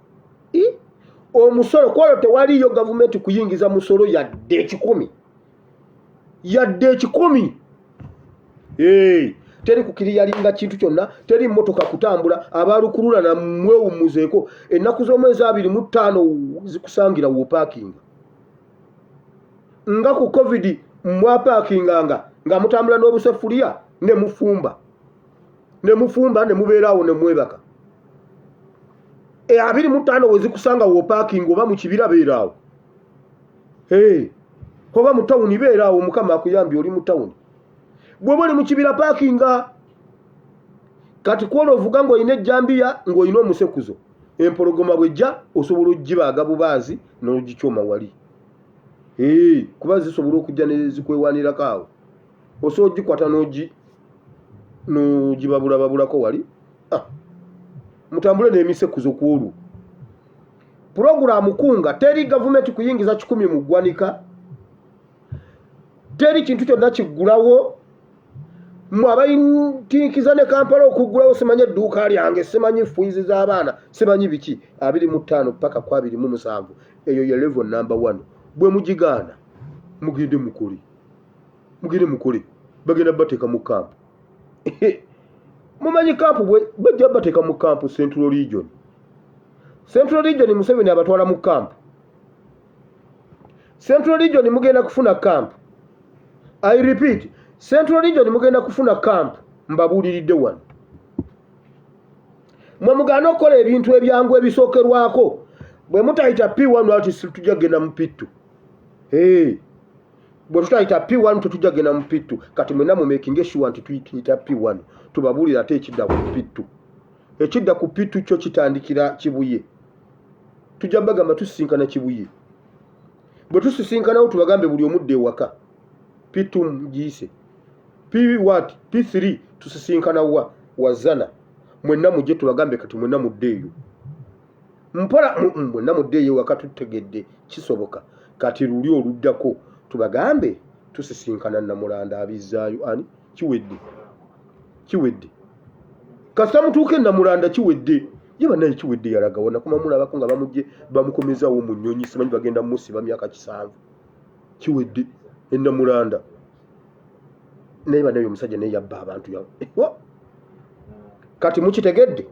Omusolo kwolwo tewaliyo gavumenti kuyingiza musolo yadde ekikumi, yadde ekikumi. Teri kukiriyalinga kintu kyonna, teri mmotoka kutambula. Abalukulula namwewummuzeeko ennaku z'omwezi 25 zikusangira wopaakinga nga ku covid mwapaakinganga nga mutambula n'obusefuliya ne mufumba ne mufumba ne mubeeraawo ne mwebaka. 25 we zikusanga wopaakinga, oba mu kibira beeraawo, oba mu tawuni beeraawo. Mukama akuyambye oli mu tawuni, bw'oba oli mu kibira paakinga. Kati kwolwo ovuga ng'olina ejjambiya, ng'olina omusekuzo, empologoma bw'ejja osobola ogibaaga bubaazi n'ogikyoma wali, kuba zisobola okujja ne zikwewanirako awo, osobola ogikwata n'ogibabulababulako wali. Mutambule n'emisekuzo ku olwo. Puroguramu kunga, teri gavumenti kuyingiza kikumi mu ggwanika, teri kintu kyonna kiggulawo. Mwe abayintiikiza ne Kampala okuggulawo, simanyi edduuka lyange, simanyi fuizi z'abaana, simanyi biki, 25 paka ku 27, eyo ye level number 1. Bwe mugigaana mugende mukole, mugende mukole, bagenda bateeka mu kampu. Mumanyi kampu bajja bateeka mu kampu. Central Region, Central Region, Museveni abatwala mu kampu. Central Region mugenda kufuna kampu. I repeat, Central Region mugenda kufuna kampu. Mbabuuliridde wano, mwe mugaana okukola ebintu ebyangu ebisookerwako. Bwe mutayita P1 ati tujja kugenda mu P2. Hey. Bwe tutayita P1 tetujja kugenda mu P2. Kati mwenna mu making sure nti tuyita P1. Tubabuulire ate ekidda ku P2. Ekidda ku P2 kyo kitandikira Kibuye. Tujja bagamba tusisinkana Kibuye. Bwe tusisinkanawo tubagambe buli omudde ewaka. P2 mugiyise. P what? P3 tusisinkana wa? Wazana. Mwenna mujje tubagambe kati mwenna muddeeyo. Mpola mwenna muddeeyo ewaka tutegedde kisoboka. Kati luli oluddako tubagambe tusisinkana Namulanda abizzaayo ani? Kiwedde. Kiwedde. Kasita mutuuke e Namulanda kiwedde. Ye bannaye kiwedde yalaga wa nakoma mulabako nga bamujje bamukomezaawo mu nnyonyi simanyi bagenda musiba myaka kisanvu. Kiwedde e Namulanda. Naye bannaye omusajja naye yabba abantu ya. Kati mukitegedde?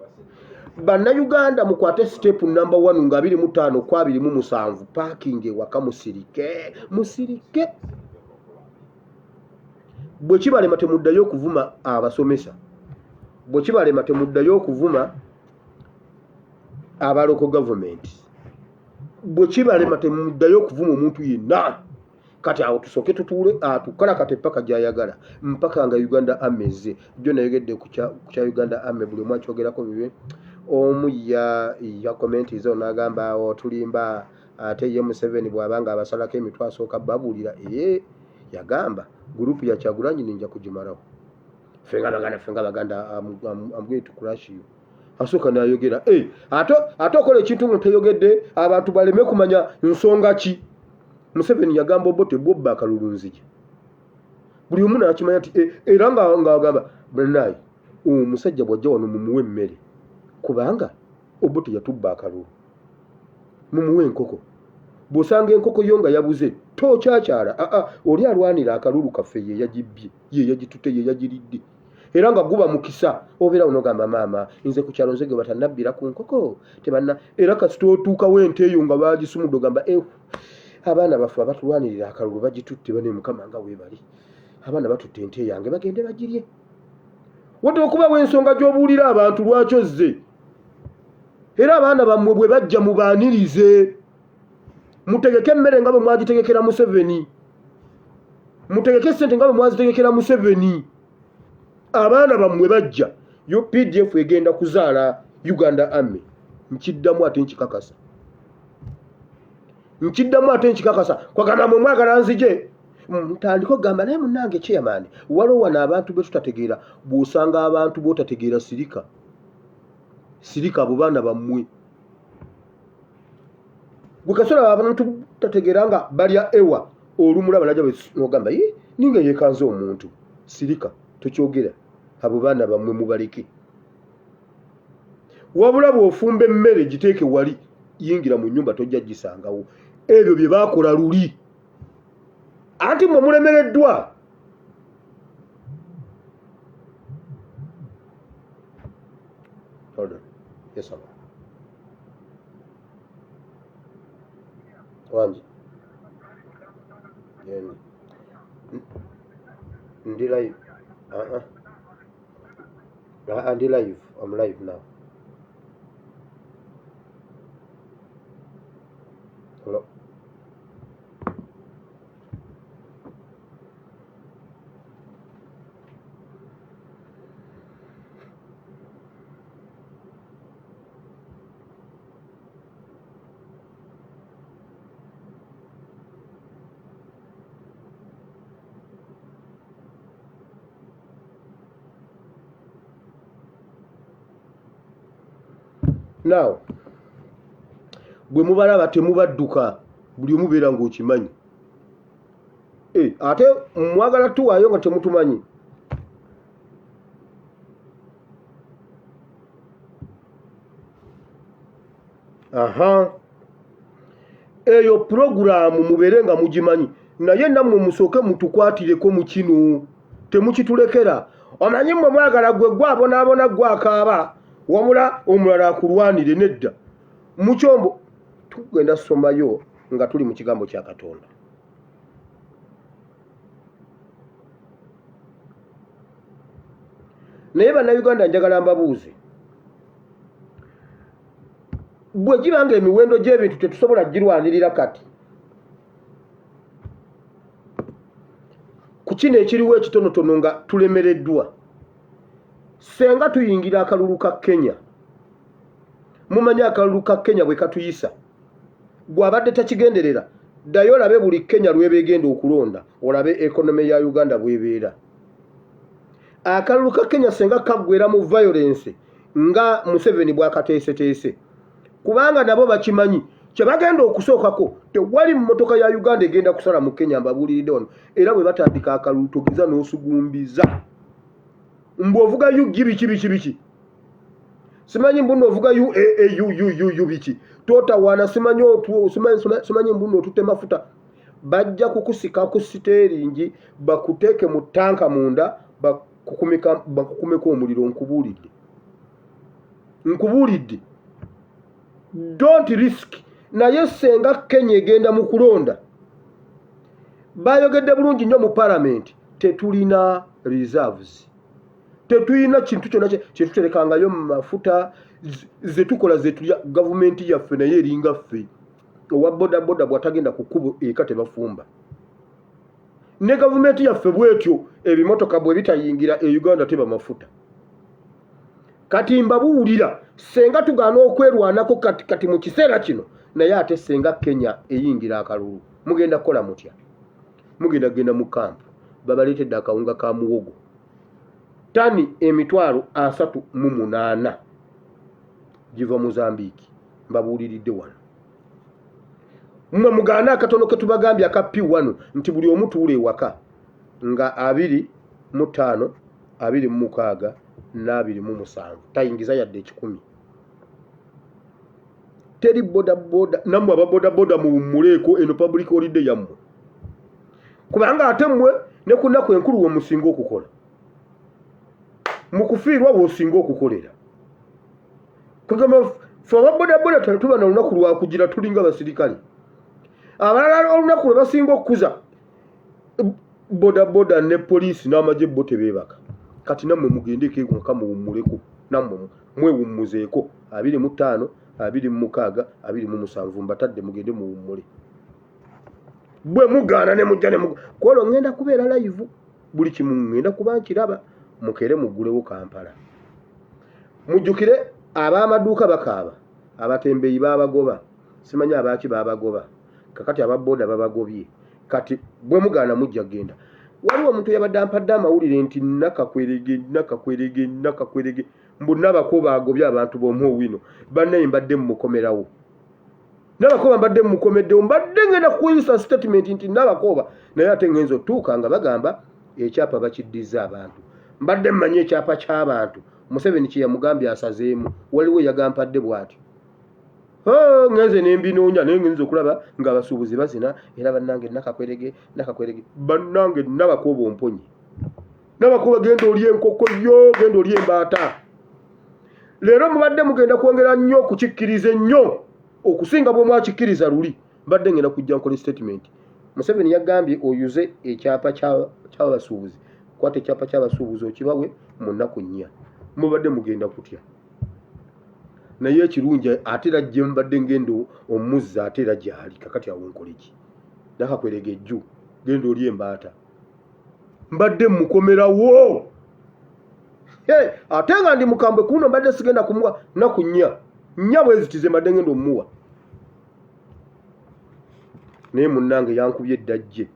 Bannayuganda mukwate step number 1 nga 25 ku 27 parking ewaka musirike musirike. Bwe kibalema temuddayo okuvuma abasomesa, bwe kibalema temuddayo okuvuma aba local government, bwe kibalema temuddayo okuvuma omuntu yenna. Kati awo tusooke tutuule atukalakate mpaka gy'ayagala mpaka nga Uganda Army ezze. Jjo nayogedde ku kya Uganda Army buli omu akyogerako bibye. Omu ya yakomentiza n'agamba awo tulimba ate ye Museveni bw'aba nga abasalako emitwe asooka babuulira. Ee yagamba gurupu ya Kyagulanyi ninja kugimalawo. Ffe nga Baganda, ffe nga Baganda, I'm going to crush you. Asooka n'ayogera. Ate okola ekintu nga toyogedde abantu baleme kumanya nsonga ki. Museveni yagamba Obote bw'obba akalulu nzija. Buli omu n'akimanya nti era ng'agamba banaye omusajja bw'ajja wano mumuwe emmere kubanga Obote yatubba akalulu. Mumuwe enkoko. Bw'osanga enkoko yo nga yabuze tokyakyala. Aa oli alwanira akalulu kaffe ye yagibbye, ye yagitutte, ye yagiridde. Era nga guba mukisa obeera onogamba maama nze ku kyalo nze gwe batannabbira ku nkoko tebanna. Era kasita otuukawo ente eyo nga baagisumudde ogamba abaana baffe abatulwanirira akalulu bagitutte bane Mukama nga weebali. Abaana batutte ente yange bagende bagirye. Wadde okubawo ensonga gy'obuulira abantu lwaki ozze. Era abaana bammwe bwe bajja mubaanirize. Mutegeke emmere nga bwe mwagitegekera Museveni. Mutegeke ssente nga bwe mwazitegekera Museveni. Abaana bammwe bajja. UPDF egenda kuzaala Uganda Army. Nkiddamu ate nkikakasa. Nkiddamu ate nkikakasa. Kwagamba mwe mwagala nzije. Mutandike okugamba naye munnange chairman, waliwo wano abantu be tutategeera. Bw'osanga abantu b'otategeera sirika. Sirika abo baana bammwe. Gwe kasola abantu tategeera nga balya ewa olumulaba najja n'ogamba ye ninga yeekanze omuntu. Sirika tokyogera, abo baana bammwe mubaleke. Wabula bw'ofumba emmere giteeke wali, yingira mu nnyumba tojja gisangawo. Ebyo bye baakola luli. Anti mmwe mulemereddwa. Hold on. Yes, sir. Wangi. Yendi. Ndi live. Uh-uh. Ndi live. I'm live now. Hello. Now, bwe mubalaba temubadduka, buli omu beera ng'okimanyi. Ate mwagala tuwaayo nga temutumanyi. Aha. Eyo pulogulaamu mubeere nga mugimanyi, naye nammwe musooke mutukwatireko mu kino, temukitulekera. Omanyi mmwe mwagala gwe gwe abonaabona gwe akaaba, wabula omulala akulwanire. Nedda. Mu kyombo tugenda somayo nga tuli mu kigambo kya Katonda. Naye bannayuganda njagala mbabuuze. Bwe giba nga emiwendo gy'ebintu tetusobola girwanirira kati ku kino ekiriwo ekitonotono nga tulemereddwa, senga tuyingira akalulu ka Kenya, mumanyi akalulu ka Kenya bwe katuyisa, gw'abadde takigenderera, ddayo olabe buli Kenya lw'eba egenda okulonda, olabe economy ya Uganda bw'ebeera. Akalulu ka Kenya senga kaggwera mu violence nga Museveni bw'akateeseteese, kubanga nabo bakimanyi kye bagenda okusookako, tewali mmotoka ya Uganda egenda kusala mu Kenya. Mbabuuliridde wano, era bwe batandika akalulu togeza n'osugumbiza mbu ovuga UG biki biki biki, simanyi mbu ovuga UAAUUUU biki, totawaana, simanyi simanyi mbu otutte mafuta, bajja kukusika ku siteeringi bakuteeke mu ttanka munda bakukumeko omuliro. Nkubuulidde, nkubuulidde, don't risk. Naye senga Kenya egenda mu kulonda, bayogedde bulungi nnyo mu palamenti, tetulina reserves, tetulina kintu kyonna kyetuterekangayo mu mafuta zetukola zetulya. Gavumenti yaffe naye eringa ffe, owa bodaboda bw'atagenda ku kkubo eka tebafumba. Ne gavumenti yaffe bwetyo, ebimotoka bwe bitayingira e Uganda teba mafuta. Kati mbabuulira, senga tugaana okwerwanako kati kati mu kiseera kino, naye ate senga Kenya eyingira akalulu, mugenda kukola mutya? Mugenda kugenda mu kampu, babaleetedde akawunga ka muwogo tani 380,000 giva Mozambique. Mbabuuliridde wano, mmwe mugaane akatono ke tubagambye aka P1 nti buli omu tuula ewaka nga 25, 26 n'27, tayingiza yadde 100. Teri bodaboda. Nammwe ababodaboda muwummuleeko, eno public holiday yammwe, kubanga ate mmwe ne ku nnaku enkulu we musinga okukola, mu kufiirwa w'osinga okukolera. Kugamba ffe ababodaboda tetuba na lunaku lwakugira, tulinga basirikale. Abalala olunaku lwe basinga okukuza, bodaboda ne poliisi n'amagye bo tebeebaka. Kati nammwe mugendeko ewaka muwummuleko, nammwe mwewummuzeeko 25, 26, 27, mbatadde mugende muwummule. Bwe mugaana ne mujja ne kwolwo ŋŋenda kubeera live, buli kimu ŋŋenda kuba nkiraba. Mukere muggulewo Kampala. Mujjukire ab'amaduuka bakaaba, abatembeeyi baabagoba, simanyi abaaki baabagoba, kakati ababoda babagobye. Kati bwe mugaana mujja kugenda. Waliwo omuntu yabadde ampadde amawulire nti Nakakwerege, Nakakwerege, Nakakwerege, mbu Nabakooba agobye abantu b'omu Owino. Bannaye, mbadde mmukomerawo Nabakooba, mbadde mmukomeddewo, mbadde ngenda kuyisa statement nti Nabakooba, naye ate ngenza otuuka nga bagamba ekyapa bakiddiza abantu. Mbadde mmanyi ekyapa ky'abantu Museveni kye yamugambye asazeemu, waliwo eyagambadde bw'atyo. Ngenze nembinoonya, naye ngenza okulaba ng'abasuubuzi bazina era bannange Nakakwerege, Nakakwerege, bannange Nabakooba omponye. Nabakooba, genda oli enkoko yo, genda oli embaata. Leero mubadde mugenda kwongera nnyo okukikkiriza ennyo okusinga bwe mwakikkiriza luli. Mbadde ngenda kujja nkola statement. Museveni yagambye oyuze ekyapa ky'abasuubuzi, kwata ekyapa ky'abasuubuzi okibawe mu nnaku 4. Mubadde mugenda kutya, naye ekirungi ate era gye mbadde ngenda omuzza ate era gyali. Kakati awo nkole ki? Nakakwerega ejju, genda oli embaata. Mbadde mukomerawo ate nga ndi mukambwe kuno, mbadde sigenda kumuwa nnaku nnya, nnya bwe ziti ze mbadde ngenda omuwa, naye munnange yankubye eddajje,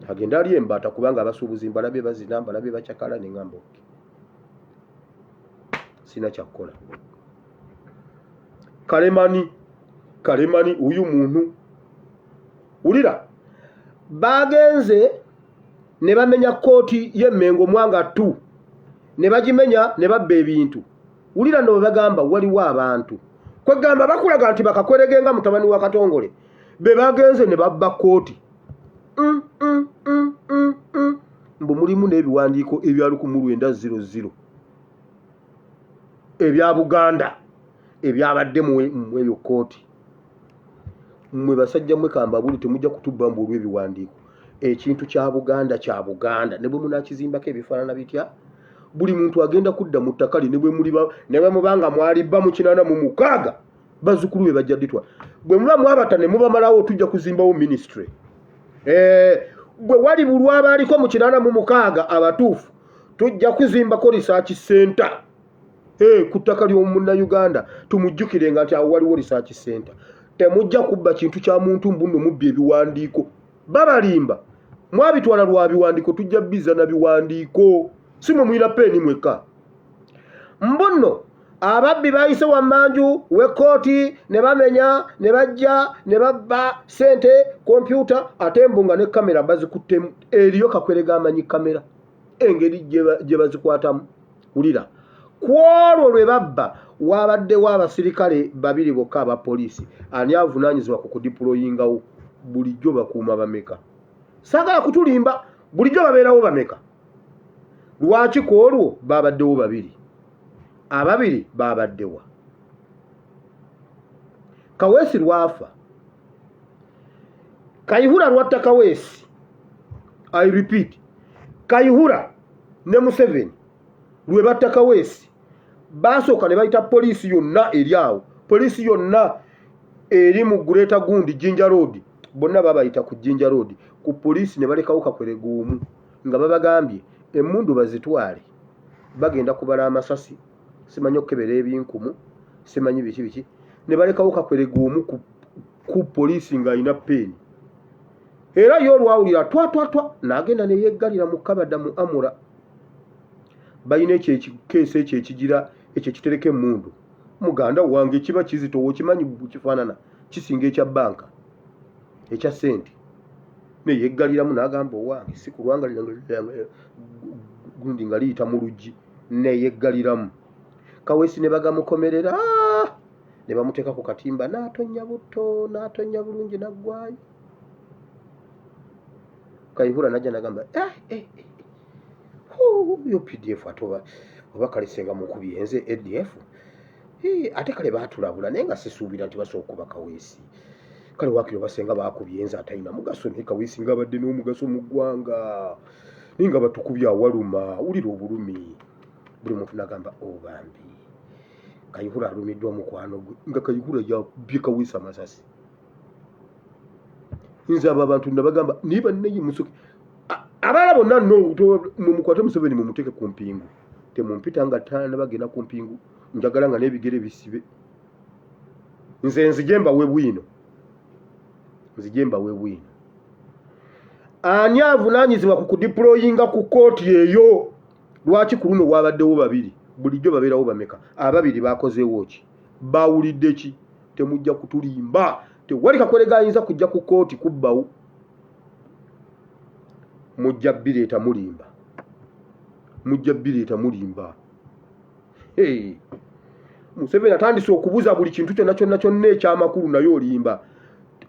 agenda ali embaata, kubanga abasuubuzi mbalabye bazina, mbalabye bacakala, ne ŋŋamba okay, sina kyakkola. Kalemani, Kalemani, uyu muntu wulira, bagenze ne bamenya kkooti y'Emmengo Mwanga tu ne bagimenya ne babba ebintu. Wulira nno bwe bagamba waliwo abantu, kwegamba bakulaga nti bakakweregenga mutabani wa Katongole be bagenze ne babba kkooti. Mbu mulimu n'ebiwandiiko ebya 1900 ebya Buganda ebyabadde mu eyo kkooti. Mmwe basajja mmwe, kambabuli, temujja kutubba mbu olw'ebiwandiiko. Ekintu kya Buganda kya Buganda, ne bwe munaakizimbako ebifaanana bitya. Buli muntu agenda kudda mu ttaka lye, ne bwe muliba ne bwe muba nga mwalibba mu 86, bazzukulu be bajja ditwa. Bwe muba mwabata ne mubamalawo, tujja kuzimbawo ministry. Bwe wali bulwabaaliko mu 86 abatuufu, tujja kuzimbako research center ku ttaka ly'omunnayuganda, tumujjukire nga nti awo waliwo research center. Temujja kubba kintu kya muntu mbunno mubbi ebiwandiiko. Babalimba, mwabitwala lwa biwandiiko, tujja biza na biwandiiko. Si mwe mulina peeni mwekka. Mbunno ababbi bayise wammanju w'ekkooti ne bamenya ne bajja ne babba ssente, kompyuta, ate mbu nga ne kamera bazikuttemu. Eriyo Kakwerega amanyi kamera engeri gye bazikwatamu. Wulira, ku olwo lwe babba wabaddewo abasirikale babiri bokka aba poliisi. Ani avunaanyizibwa ku kudeployingawo? Bulijjo bakuuma bameka? Saagala kutulimba, bulijjo babeerawo bameka? Lwaki ku olwo babaddewo babiri? Ababiri babaddewa? Kaweesi lwafa, Kayihura lwatta Kaweesi. I repeat, Kayihura ne Museveni lwe batta Kaweesi, basooka ne bayita poliisi yonna eri awo, poliisi yonna eri mu Greater gundi Jinja Road, bonna babayita ku Jinja Road ku poliisi, ne balekawo Kakwerega omu nga babagambye emmundu bazitwale, bagenda kubala amasasi, simanyi okukebera ebinkumu, simanyi biki biki, ne balekawo Kakwerega omu ku poliisi ng'alina peeni. Era ye olwawulira twa twa twa n'agenda ne yeggalira mu kabada mu amura. Balina ekyo ekikeeso ekyo ekigira ekyo ekitereka emmundu. Muganda wange, kiba kizitowa, okimanyi kifaanana kisinga ekya banka ekya ssente. Neyeggaliramu n'agamba, owange si kulwanga gundi nga liyita mu luggi, neyeggaliramu. Kaweesi ne bagamukomerera ne bamuteeka ku katimba, n'atonnya butto, n'atonnya bulungi, n'aggwayo. Kayihura najja nagamba, eh, eh, eh. UPDF ate oba kale senga mukubi enze ADF, ate kale baatulabula, naye nga sisuubira nti basobola okuba Kaweesi. Kale waakiri obasenga baakubye enze atalina mugaso, naye Kaweesi nga abadde n'omugaso mu ggwanga, naye nga batukubye awaluma. Wulira obulumi. Buli muntu nagamba, obambi Kayihura alumiddwa mukwano gwe, nga Kayihura yabbye Kaweesi amasasi. Nze abo abantu nabagamba, naye bannaye musoke abalala bonna no mumukwate Museveni mumuteeke ku mpingu. Temumpita nga taana bagenda ku mpingu, njagala nga n'ebigere bisibe. Nze nzije mbawe bwino, nzije mbawe bwino. Ani avunaanyizibwa ku kudeployinga ku kooti eyo? Lwaki ku luno wabaddewo babiri? Bulijjo babeerawo bameka? Ababiri bakozeewo ki? Bawulidde ki? Temujja kutulimba, tewali Kakwerega ayinza kujja ku kooti kubbawo. Mujja bireeta mulimba, mujja bireeta mulimba. Hey. Museveni atandise okubuza buli kintu kyonna kyonna kyonna ekyamakulu, naye olimba.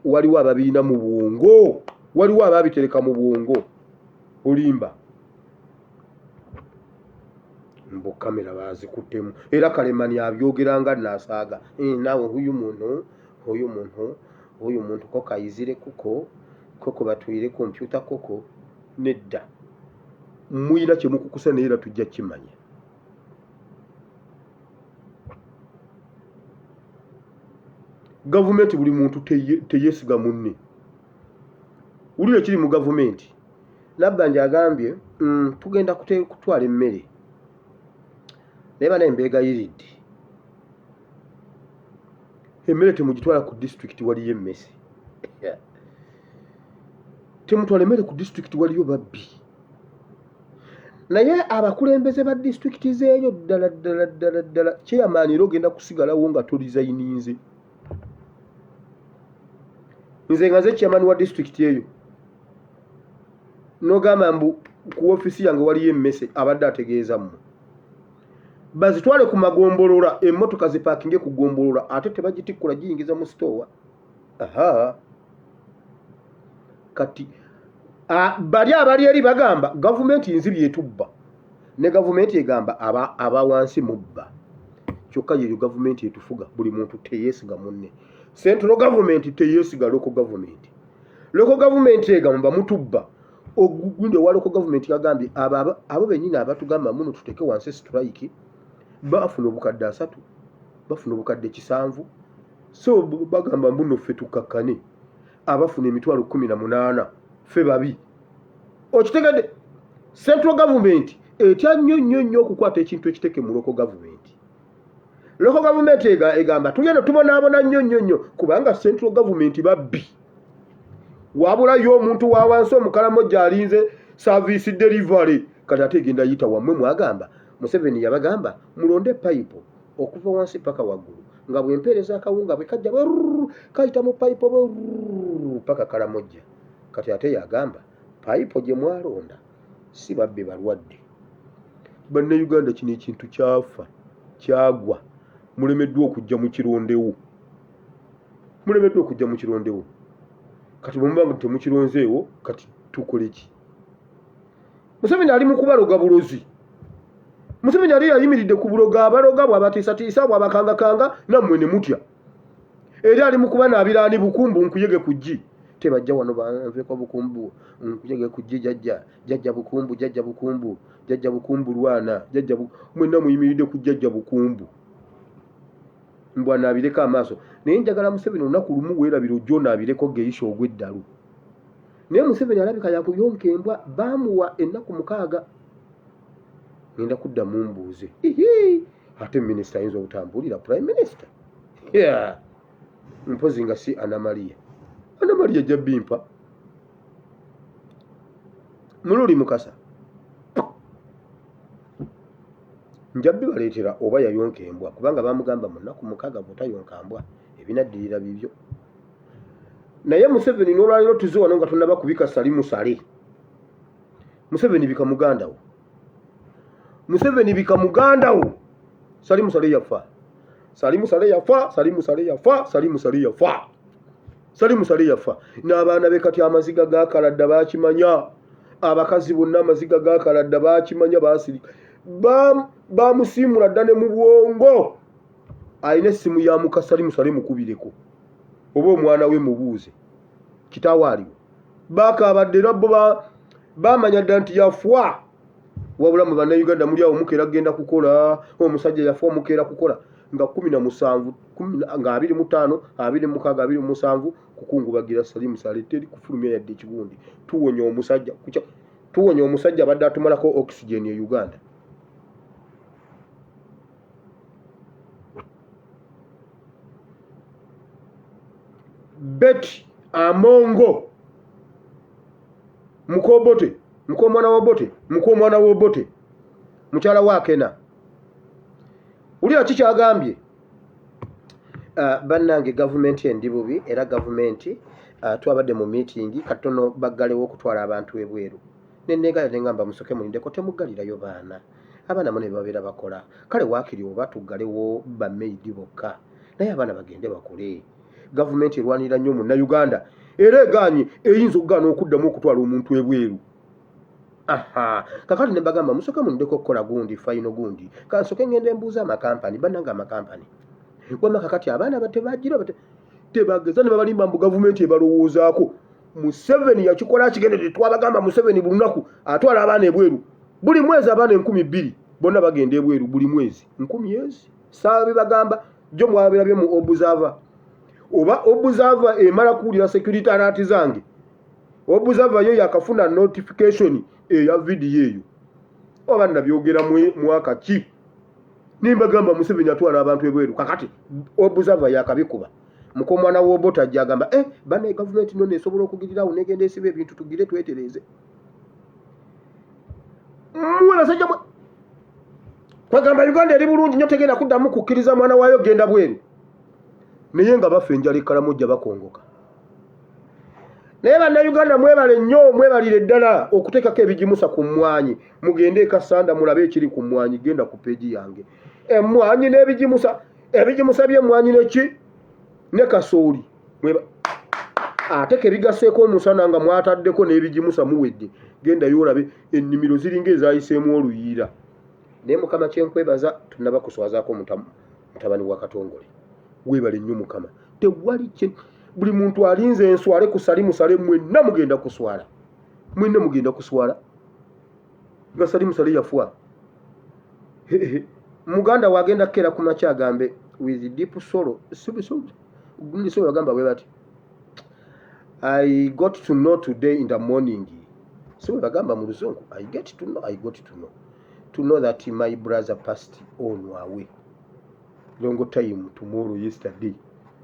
Waliwo ababiina mu bwongo, waliwo ababitereka mu bwongo, olimba. Mbu kamera bazikuttemu, era Kalemani abyogera nga nasaaga. Naawe huyu muntu ko kayizire kuko koko batwire kompyuta koko nedda. Muyina kyemukukusa, naye era tujja kimanya. Gavumenti buli muntu teyesiga munne. Wulira ekiri mu gavumenti. Nabbanja agambye, tugenda kutwala emmere, naye banaye mbeegayiridde, emmere temugitwala ku disitulikiti, waliyo emmese. Temutwala emmere ku disitulikiti, waliyo babbi. Naye abakulembeze ba disitulikiti zeeyo ddala ddala ddala ddala, chairman era ogenda kusigalawo nga toresigninze. Nze nga nze chairman wa disitulikiti eyo, nogamba mbu ku ofiisi yange waliyo emmese, abadde ategeeza mmwe. Bazitwale ku magombolola, emmotoka zipaakinge ku gombolola, ate tebagitikkula giyingiza mu sitoowa. Aha, kati bali abali eri bagamba gavumenti nzibi etubba, ne gavumenti egamba aba wansi mubba. Kyokka yeyo gavumenti etufuga. Buli muntu teyeesiga munne. Central government teyeesiga local government, local government egamba mutubba. Ogundi owa local government yagambye abo bennyini abatugamba muno tuteeke wansi strike bafuna obukadde 30, bafuna obukadde 7. So bagamba mbuno ffe tukakkane, abafuna emitwalo 18 ffe babi. Okitegedde? Central government etya nnyo nnyo nnyo okukwata ekintu ekiteeke mu local government. Local government egamba tugenda tubonaabona nnyo nnyo nnyo kubanga central government babbi. Wabula yo omuntu wa wansi omukalamojja alinze service delivery, kati ate egenda yita wammwe. Mwagamba Museveni yabagamba mulonde payipo okuva wansi paka waggulu, nga bwempeereza akawunga bwe kajja kayita mu payipo paka Kalamojja. Kati ate yagamba payipo gye mwalonda si babbi, balwadde. Bannayuganda, kino ekintu kyafa kyagwa, mulemeddwa okujja mu kirondewo, mulemeddwa okujja mu kirondewo. Kati bwe muba nga temukironzeewo, kati tukole ki? Museveni ali mu kubaloga bulozi. Museveni ali yayimiridde ku buloga, abaloga bw'abatiisatiisa, bw'abakangakanga, nammwe ne mutya. Era ali mu kubanaabiraani bukumbu nkuyege ku ggi, tebajja wano banveeko bukumbu nkuyege ku ggi. Jajja, jajja bukumbu, jajja bukumbu, jajja bukumbu lwana, jajja. Mwenna muyimiridde ku jajja bukumbu mbwanaabireko amaaso. Naye njagala Museveni olunaku lumu weerabira ojja onaabireko geisha ogw'eddalu. Naye Museveni alabika yakuyonka embwa. Baamuwa ennaku 6, ngenda kuddamu mbuuze. Ate minisita ayinza obutambuulira, prime minister, yeah. Mpozi nga si Anamaria. Anamaria ajja bimpa mululi mukasa, nja bibaleetera oba yayonka embwa, kubanga bamugamba mu nnaku 6 bw'otayonka mbwa ebinaddirira bibyo. Naye Museveni n'olwaliro tuze wano nga tonaba kubika Salimu Sale. Museveni bika muganda wo, Museveni bika muganda wo. Salimu Sale yafa, Salimu Sale yafa, Salimu Sale yafa, Salimu Sale yafa, Salimu Sale yafa n'abaana be. Kati amaziga gakaladda, bakimanya. Abakazi bonna amaziga gakaladda, bakimanya, basirika, bamusiimula dda ne mu bwongo. Alina essimu ya muka Salimu Sale, mukubireko oba omwana we mubuuze kitaawe aliwo. Bakaabadde era bo bamanya dda nti yafa. Wabula mu Bannayuganda muli awo mukeera kugenda kukola, omusajja yafa, omukeera kukola nga 17, nga 25, 26, 27 kukungubagira Salimu Sale. Teri kufulumya yadde ekigundi. Tuwonya omusajja, tuwonya omusajja abadde atumalako oxygen e Uganda. Betty Amongo mukobote, mukomwana wobote, mukomwana wobote, mukyala wa Akena, wulira kikyagambye. Bannange, gavumenti endi bubi era gavumenti twabadde mu meeting katono baggalewo okutwala abantu ebweru, nenegala nengamba musoke mulindeko, temuggalirayo baana. Abaana muno bebabeera bakola kale waakiri oba tuggalewo bamaidi bokka, naye abaana bagende bakole. Gavumenti erwanirira nnyo Munnayuganda era egaanye, eyinza okugaana okuddamu okutwala omuntu ebweru. Aha, kakati ne bagamba musoke mulindeko okukola gundi final gundi, kansoke ngenda embuuza amakampani. Bannange, amakampani wama kakati abaana tebagira tebageza ne babalimba mbu gavumenti ebalowoozaako. Museveni yakikola akigendedde. Twabagamba Museveni buli lunaku atwala abaana ebweru, buli mwezi abaana 2000 bonna bagenda ebweru buli mwezi, nkumi ezi saabibagamba jo mwabirabye mu Observer. Oba Observer emala kuwulira security alert zange, Observer yo yakafuna notification eya vidiyo eyo, oba nabyogera mwaka ki nimbagamba Museveni atwala abantu ebweru. Kakati Observer yakabikuba, mukomwana w'Obote ajja agamba eh, bannaye gavumenti nno nesobola okugirirawo negenda esiba ebintu, tugire twetereeze. Mmwe basajja mwe kwagamba Uganda eri bulungi nnyo, tegenda kuddamu kukkiriza mwana waayo genda bweru, naye nga bafa enjala ekalamujja bakongoka. Naye Bannayuganda mwebale nnyo, mwebalire ddala okuteekako ebigimusa ku mmwanyi. Mugende ekasanda mulabe ekiri ku mmwanyi. Genda ku page yange, emmwanyi n'ebigimusa, ebigimusa by'emmwanyi neki ne kasooli, ate kebigaseeko omusana nga mwataddeko n'ebigimusa muwedde. Gendayo olabe ennimiro ziringa ezayiseemu oluyiira. Naye Mukama kyenkwebaza, tonaba kuswazaako mutabani wa Katongole. Weebale nnyo Mukama. Tewali kye buli muntu alinze enswale ku Salimu Sale, mwenna mugenda kuswala. Mwenna mugenda kuswala nga Salim Saleh yafa. Muganda wagenda kukera ku makya agambe with deep sorrow, so bagamba bwe bati, I got to know today in the morning. So bwe bagamba mu Luzungu, I get to know, I got to know that my brother passed on away long time tomorrow, yesterday,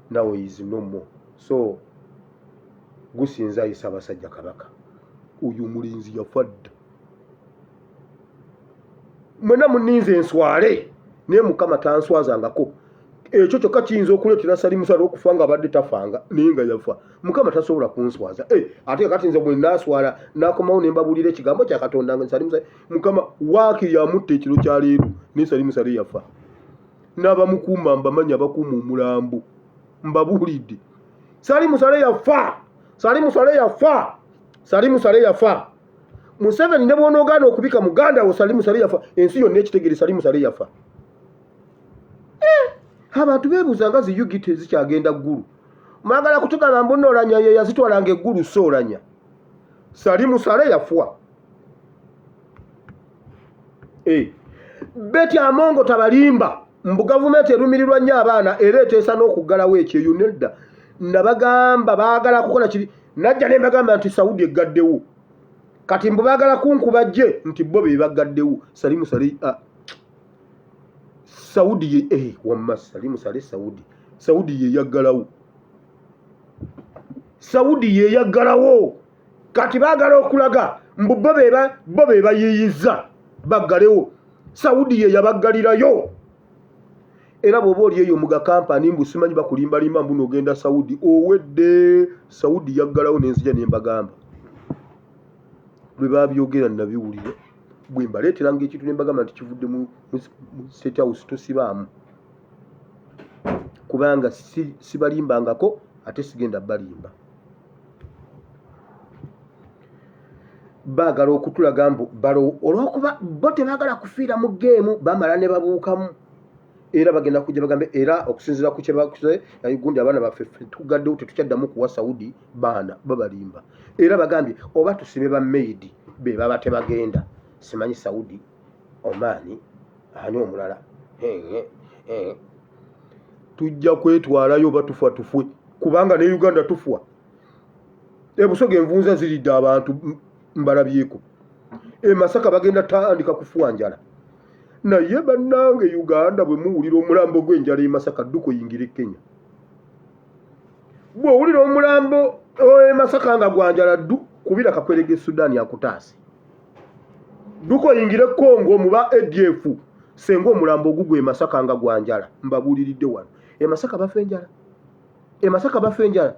now he is no more. So gusinza ayi Ssaabasajja Kabaka, oyo omulenzi yafa dda. Mwenna muninze enswale, naye Mukama tanswazangako. Ekyo kyokka kiyinza okuleetera Salim Saleh okufa nga abadde tafanga, naye nga yafa. Mukama tasobola kunswaza. Eh, ate kati nze bwe naaswala nakomawo ne mbabuulira ekigambo kya Katonda nga Salim Saleh Mukama waakiri amutta ekiro kya leero, naye Salim Saleh yafa. N'abamukuuma mbamanyi, abakuuma omulambo mbabuulidde. Salim Saleh yafa, Salim Saleh yafa, Salim Saleh yafa. Museveni ne bw'onoogaana okubika muganda wo, Salim Saleh yafa. Ensi yonna ekitegere, Salim Saleh yafa. Eh, abantu beebuuza nga zi UG tezikyagenda ggulu. Mwagala kutugamba mbu nno Olanya ye yazitwalanga eggulu? So Olanya, Salim Saleh yafa. Eh, Betty Amongo tabalimba mbu gavumenti erumirirwa nnyo abaana era eteesa n'okuggalawo ekyeyo. Nedda, nabagamba baagala kukola kiri. Najja ne mbagamba nti Saudi eggaddewo, kati mbu baagala kunkuba jje nti bo be baggaddewo. Salim Saleh, ah, Saudi ye, eh, wamma Salim Saleh, Saudi ye yaggalawo, Saudi ye yaggalawo. Kati baagala okulaga mbu bo be bayiiyiza baggalewo. Saudi ye yabaggalirayo. Era bw'oba oli eyo muga kampani mbu simanyi bakulimbalimba mbu n'ogenda Saudi, owedde. Saudi yaggalawo. Nenzija ne mbagamba lwe babyogera, nabiwulira bwe mbaleeteranga ekintu ne mbagamba nti kivudde mu State House, tosibaamu, kubanga sibalimbangako ate sigenda balimba. Baagala okutulaga mbu balo olwokuba bo tebaagala kufiira mu game, bamala ne babuukamu. Era bagenda kujja bagambe, era okusinziira ku kyebakuze gundi, abaana baffe ffe tugaddewo, tetukyaddamu kuwa Saudi baana. Babalimba. Era bagambye oba tusibe ba maid be baba tebagenda simanyi Saudi, Omaani, ani omulala. Tujja kwetwalayo oba tufa tufwe, kubanga ne Uganda tufwa. Ebusoga envunza ziridde abantu, mbalabyeko. E Masaka bagenda tandika kufuwa njala. Naye bannange Uganda, bwe muwulira omulambo gw'enjala e Masaka, dduka oyingire Kenya. Bw'owulira omulambo e Masaka nga gwanjala, ddu kubira kakwerege Sudaani akutaase, dduka oyingire Congo muba ADF. Senga omulambo ogugwa e Masaka nga gwanjala, mbabuuliridde wano, e Masaka bafa enjala, e Masaka bafa enjala.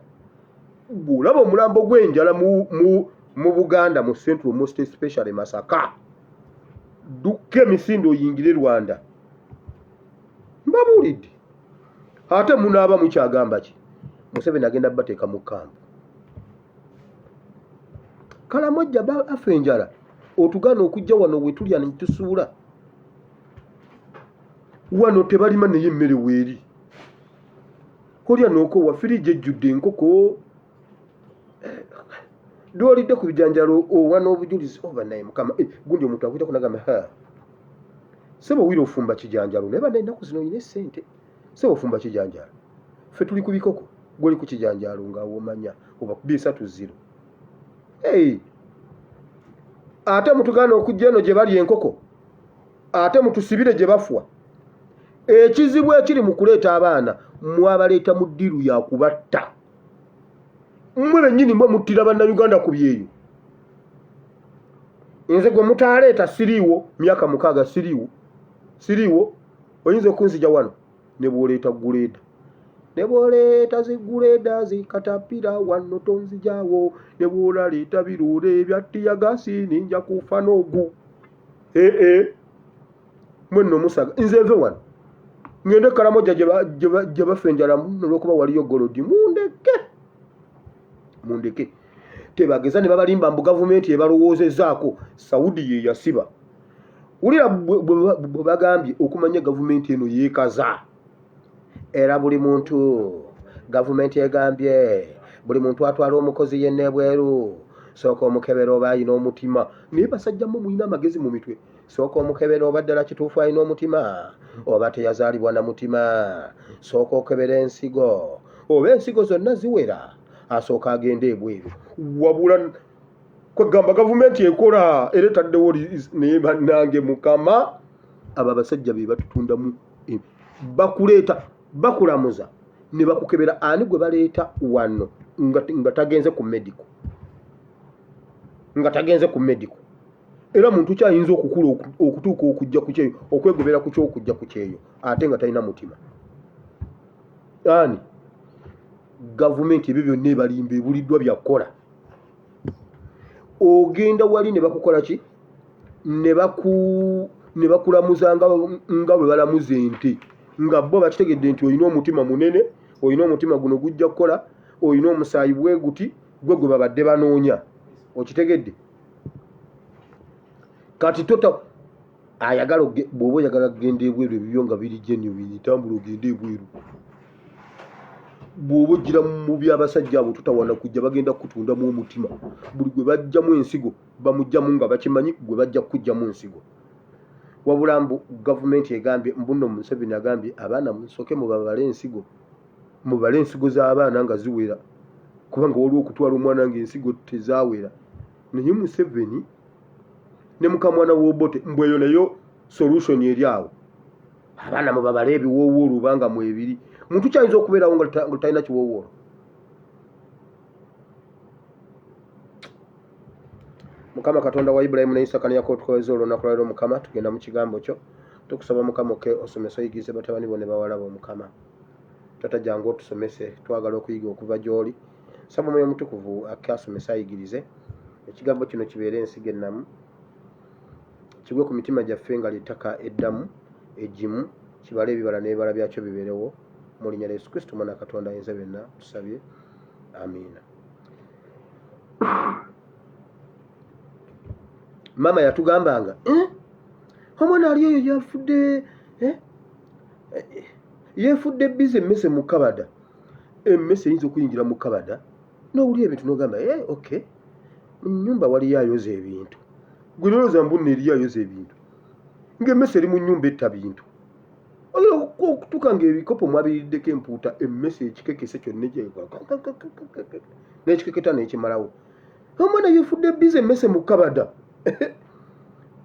Bw'olaba omulambo gw'enjala mu Buganda, mu Central, most especially Masaka, dduka emisinde oyingire Rwanda. Mbabuulidde. Ate munaaba mukyagamba ki? Museveni agenda bateeka mu kampu. Kalamojja afa enjala, otugaana okujja wano wetulya netusuula wano. Tebalima, naye emmere weeri, olya n'okoowa. Firiji ejjudde enkoko, lwolidde ku bijanjalo, owa n'obujulizi oba. Naye Mukama, eh, gundi omuntu akuyita kunagamba, ha sebo, wira ofumba kijanjalo, naye bana ennaku zino oyina essente, sebo ofumba kijanjalo, ffe tuli ku bikoko, gwoli ku kijanjalo nga womanya oba 3-0. Hey. Ate mutugaana okujja eno gye bali enkoko, ate mutusibire gye bafwa. Ekizibu ekiri mu kuleeta abaana, mwabaleeta mu deal ya kubatta. Mmwe bennyini mwe muttira Bannayuganda ku byeyo. Nze gwe mutaaleeta siriiwo, myaka 6 siriiwo, siriiwo. Oyinza okunzija wano ne bw'oleeta grader, ne bw'oleeta zi grader zikatapira wano, tonzijawo. Ne bw'olaleeta biroole ebya tear gas, ninja kufa n'ogu. Ee, mwenno musaga nze nve wano ngende Kalamoja gye bafa enjala olwokuba waliyo gold. Mundeke, mundeke. Tebageza ne babalimba mbu gavumenti ebalowoozezaako. Saudi ye yasiba. Wulira bwe bagambye okumanya gavumenti eno yeekaza. Era buli muntu, gavumenti egambye buli muntu atwala omukozi yenna ebweru. Sooka omukebera oba alina omutima. Naye basajja mmwe mulina amagezi mu mitwe. Sooka omukebera oba ddala kituufu alina omutima oba teyazaalibwa na mutima. Sooka okebera ensigo oba ensigo zonna ziwera. Asooka agenda ebweru. Wabula kwegamba gavumenti ekola era etaddewo naye bannange mukama abo abasajja be batutundamu bakuleeta bakulamuza ne bakukebera ani gwe baleeta wano nga tagenze ku medical nga tagenze ku medical era muntu kyayinza okukula okutuuka okujja ku kyeyo okwegobera ku kyokujja ku kyeyo ate nga talina mutima ani gavumenti ebyo byonna ebalimba ebuliddwa byakukola ogenda wali ne bakukola ki ne bakulamuza nga bwe balamuza ente nga bo bakitegedde nti olina omutima munene olina omutima guno gujja kukola olina omusaayi bwe guti gwe gwe babadde banoonya okitegedde kati tota ayagala bw'oba oyagala kugenda ebweru ebibyo nga biri genuine tambula ogende ebweru bw'oba ojjira mu by'abasajja abo totawana kujja bagenda kukutundamu omutima buli gwe bajjamu ensigo bamugjamu nga bakimanyi gwe bajja kukugjamu nsigo wabula mbu gavumenti egambye mbuno Museveni agambye abaana musoke mubabale ensigo mubale ensigo z'abaana nga ziwera kubanga waliwo okutwala omwana nga ensigo tezawera naye Museveni ne mukamwana w'Obote mbu eyo nayo solution eri awo abaana mubabale ebiwoowoolo obanga mwebiri muntu kyayinza okubeerawo nga talina kiwoowoolo Mukama Katonda wa Ibulayimu ne Isaaka ne Yakobo tukwebaza olunaku lwaleero Mukama tugenda mu kigambo kyo tukusaba Mukama oke osomese oyigirize batabani bo ne bawala bo Mukama Taata jangu otusomese twagala okuyiga okuva gy'oli saba omwoyo omutukuvu akke asomese ayigirize ekigambo kino kibeere ensigo ennamu kigwe ku mitima gyaffe nga lyettaka eddamu eggimu kibale ebibala n'ebibala byakyo bibeerewo mu linnya lya Yesu Kristo omwana Katonda ayinza byonna tusabye amiina. Maama yatugambanga eh? Omwana ali eyo yafudde eh? Eh, yefudde bizi emmese mu kabada emmese eyinza okuyingira mu kabada n'owulira ebintu n'ogamba eh, okay mu nnyumba waliyo ayoza ebintu gwe nolowooza mbu nno eriyo ayoza ebintu ng'emmese eri mu nnyumba etta bintu okutuka ng'ebikopo mwabiriddeko empuuta emmese ekikekese kyonna n'ekikeketa n'ekimalawo omwana yefudde bize emmese mu kabada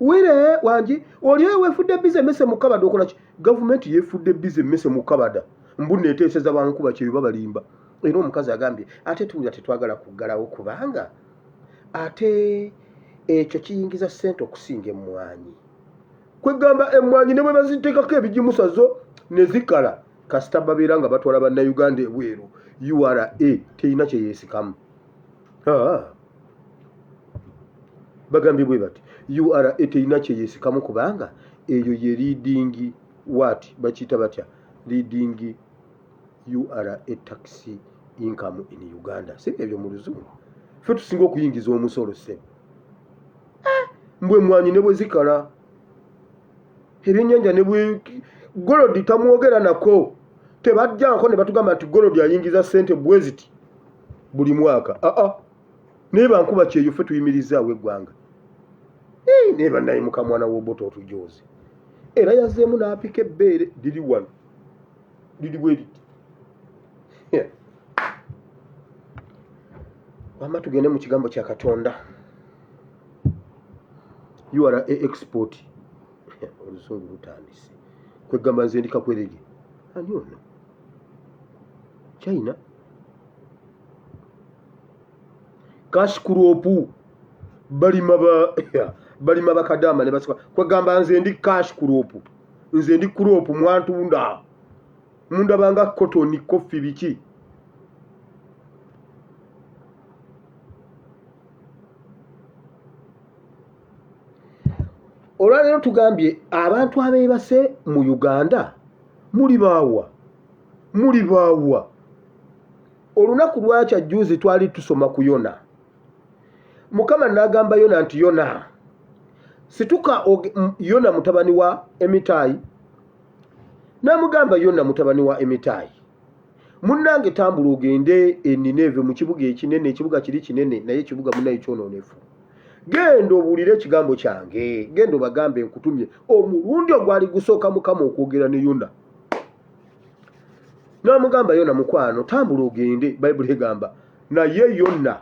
wire wangi oli oyo wefudde bize emmese mu kabada okola ki gavumenti yefudde bize emmese mu kabada mbu neteeseza bankuba kyeyo babalimba era omukazi agambye ate tuwulira tetwagala kuggalawo kubanga ate ekyo kiyingiza ssente okusinga emmwanyi kwegamba emmwanyi ne bwe baziteekako ebigimusa zo ne zikala kasita babeera nga batwala bannayuganda ebweru ura terina kye yeesikamu bagambye bwe bati ura terina kye yeesikamu kubanga eyo ye leading what bakiyita batya leading ura tax income in uganda si byebyo mu luzungu ffe tusinga okuyingiza omusolo ssebo eh, mbu emwanyi ne bwe zikala ebyennyanja ne bwe golodi tamwogera nako tebajjanko ne batugamba nti golodi ayingiza ssente bwe ziti buli mwaka aa naye bankuba kyeyo ffe tuyimirizaawo eggwanga naye bannaye mukamwana w'oboto otujoozi era yazzeemu n'apika ebbeere liri wano liri bwe liti wamma tugende mu kigambo kya katonda ura export oluzungu lutandise kwegamba nze ndi kakwerege ani ono china cash crop balima ba balima bakadama ne basika kwegamba nze ndi cash crop nze ndi crop mwantunda mundabanga cotton coffee biki olwaleero tugambye abantu abeebase mu uganda muli baawa muli baawa olunaku lwakya jjuuzi twali tusoma ku yona mukama n'agamba yona nti yona situka yona mutabani wa emitaayi n'amugamba yona mutabani wa emitaayi Munnange tambula ogende e Nineeve mu kibuga ekinene, ekibuga kiri kinene naye ekibuga munnaye kyonoonefu. Genda obuulire ekigambo kyange, genda obagambe nkutumye. Omulundi ogwali gusooka Mukama okwogera ne Yona. N'amugamba Yona mukwano tambula ogende, Bayibuli egamba naye Yona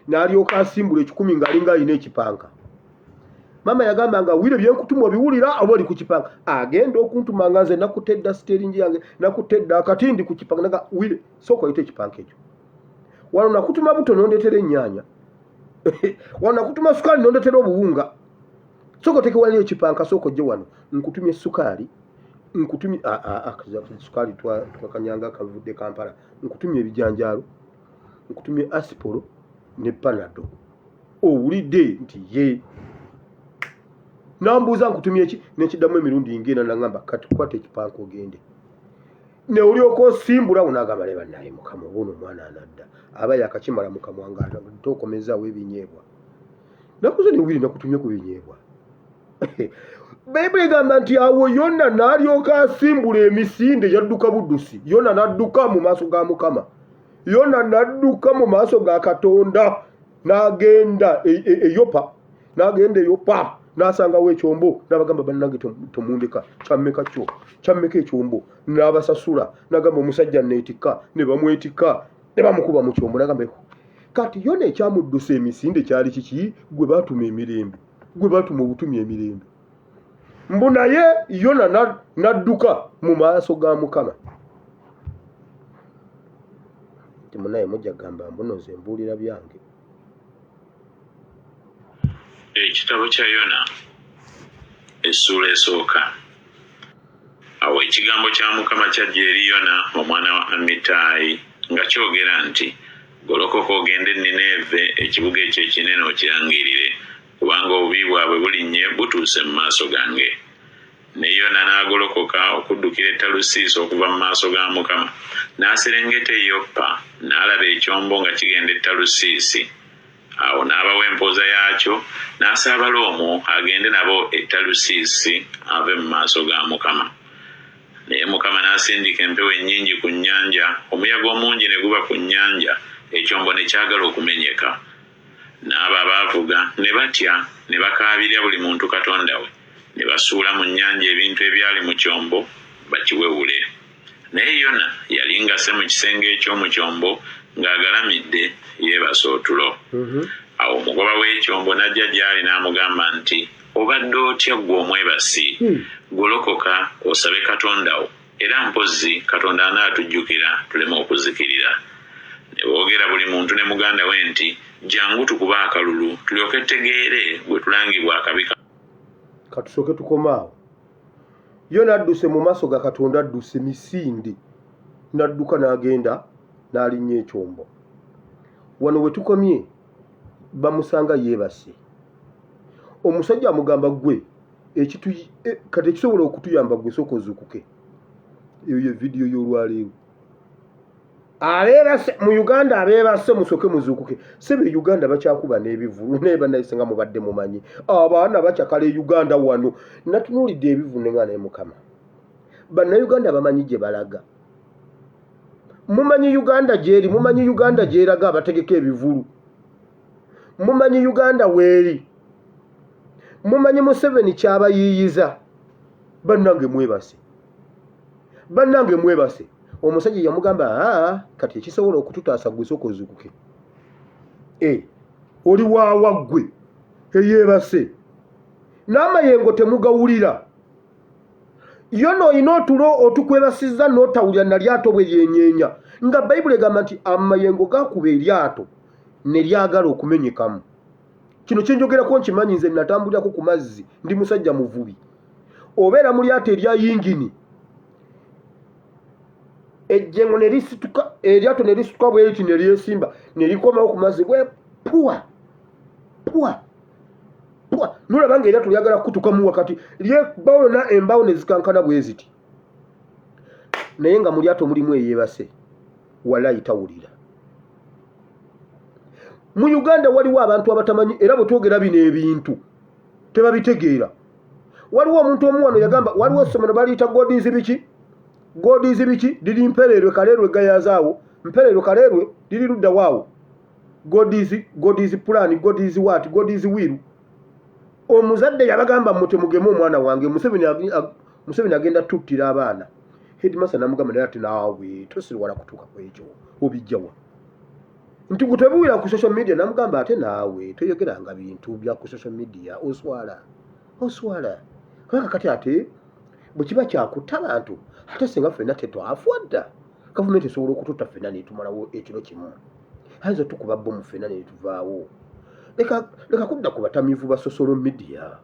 n'alyoka asimbula ekikumi ng'alinga alina ekipanka. Maama yagamba nga wire byenkutuma obiwulira oba oli ku kipanka. Agenda okuntuma nga nze nakutte dda siteringi yange, nakutte dda akatindi ku kipanka naga wire sooka oyite ekipanka ekyo. Wano nakutuma buto n'ondeetera ennyaanya. Wano nakutuma sukaali n'ondeetera obuwunga. Sooka oteeke wali ekipanka sooka ojje wano nkutumye sukaali nkutumye sukaali twakanyanga kavudde Kampala nkutumye ebijanjaalo nkutumye asipolo ne panado owulidde nti ye nambuuza nkutumye ki nekiddamu emirundi ngenda nangamba kati kwata ekipanka ogende ne olyoka osimbula awo nagamba naye banaye mukama oba ono omwana anadda aba yakakimala mukamwa nga tokomezaawo ebinyeebwa nakuze newiri nakutumye ku binyeebwa Bayibuli egamba nti awo Yona n'alyoka asimbula emisinde, yadduka buddusi. Yona n'adduka mu maaso ga Mukama. Yona n'adduka mu maaso ga Katonda n'agenda e, e, e Yopa, n'agenda e Yopa n'asangawo ekyombo n'abagamba bannange temundeka, kyammeka kyo, kyammeka ekyombo, n'abasasula n'agamba omusajja neetikka, ne bamwetikka ne bamukuba mu kyombo n'agamba kati Yona ekyamuddusa emisinde kyali kiki? Gwe baatuma emirembe gwe batuma obutumya emirembe mbu naye yona nadduka mu maaso ga mukama nti munaye mujja gamba mbuno nze mbuulira byange. Ekitabo kya Yona essuula esooka. Awo ekigambo kya Mukama kyajja eri Yona omwana wa Amitaayi nga kyogera nti, Golokoka ogende e Nineeve, ekibuga ekyo ekinene okirangirire, kubanga obubi bwabwe bulinnye butuuse mu maaso gange. Ne Yona n'agolokoka okuddukira e Talusiisi okuva mu maaso ga Mukama, n'aserengeta e Yoppa, n'alaba ekyombo nga kigenda e Talusiisi. Awo n'abawa empooza yaakyo, n'asaabala omwo agende nabo e Talusiisi ave mu maaso ga Mukama. Naye Mukama n'asindika empewo ennyingi ku nnyanja, omuyaga omungi ne guba ku nnyanja, ekyombo ne kyagala okumenyeka. N'abo abaavuga ne batya, ne bakaabirira buli muntu katonda we, ne basuula mu nnyanja ebintu ebyali mu kyombo bakiwewule. Naye Yona yali ng'asse mu kisenge eky'omu kyombo ng'agalamidde, yeebase otulo. Awo omugoba w'ekyombo n'ajja gy'ali n'amugamba nti, Obadde otya ggwe omwebasi? Golokoka osabe Katonda wo, era mpozzi Katonda anaatujjukira tuleme okuzikirira. Ne boogera buli muntu ne muganda we nti, Jjangu tukube akalulu, tulyoke tutegeere bwe tulangibwa akabi ka. Katusooke tukome awo. Yona adduse mu maaso ga Katonda, adduse misinde, n'adduka n'agenda n'alinnya ekyombo. Wano we tukomye bamusanga yeebase. Omusajja amugamba ggwe e, kati ekisobola okutuyamba ggwe sooka ozuukuke. Eyo ye vidiyo y'olwaleero. Abeebase mu Uganda abeebase musooke muzuukuke. Ssebo e Uganda bakyakuba n'ebivulu naye bannaye singa mubadde mumanyi abaana bakyakala e Uganda wano. Natunuulidde ebivulu ne nga naye Mukama. Bannayuganda bamanyi gye balaga. Mumanyi Uganda gy'eri, mumanyi Uganda gy'eraga abategeka ebivulu. Mumanyi Uganda weeri. Mumanyi Museveni ky'abayiiyiza. Bannange mwebase. Bannange mwebase. Omusajja yamugamba aa kati ekisobola okututaasa gwe sooka ozukuke. E, oli waawa ggwe eyeebase n'amayengo temugawulira. Yona olina otulo otukwebasizza n'otawulira na lyato bwe lyenyeenya nga Bayibuli egamba nti amayengo gakuba eryato ne lyagala okumenyekamu. Kino kye njogerako nkimanyi nze natambulirako ku mazzi ndi musajja muvubi. Obeera mu lyato erya yingini ejjengo ne lisituka eryato ne lisituka bwe liti ne lyesimba ne likomawo ku mazzi bwe puwa puwa puwa nolaba nga eryato lyagala kukutukamu wakati lyebbawo yonna embaawo ne zikankana bwe ziti naye nga mu lyato mulimu eyeebase walayi tawulira. Mu Uganda waliwo abantu abatamanyi era bwe twogera bino ebintu tebabitegeera. Waliwo omuntu omu wano yagamba waliwo essomero baliyita God's biki? Godizi biki liri Mpererwe Kalerwe Gayazaawo Mpererwe Kalerwe liri ludda waawo. God's plan, God's what, God's will. Omuzadde yabagamba mmwe temugeme omwana wange, Museveni agenda tuttira abaana. Headmaster namugamba naye ati naawe tosirwala kutuuka ku ekyo obijjawa nti gwe tebuwira ku social media. Namugamba ate naawe toyogeranga bintu bya ku social media, oswala oswala, kubanga kati ate bwe kiba kyakutta bantu, ate singa ffenna tetwafa dda. Gavumenti esobola okututta ffenna netumalawo ekiro kimu, ayinza otukuba bomu ffenna netuvaawo. Leka kudda ku batamiivu ba social media.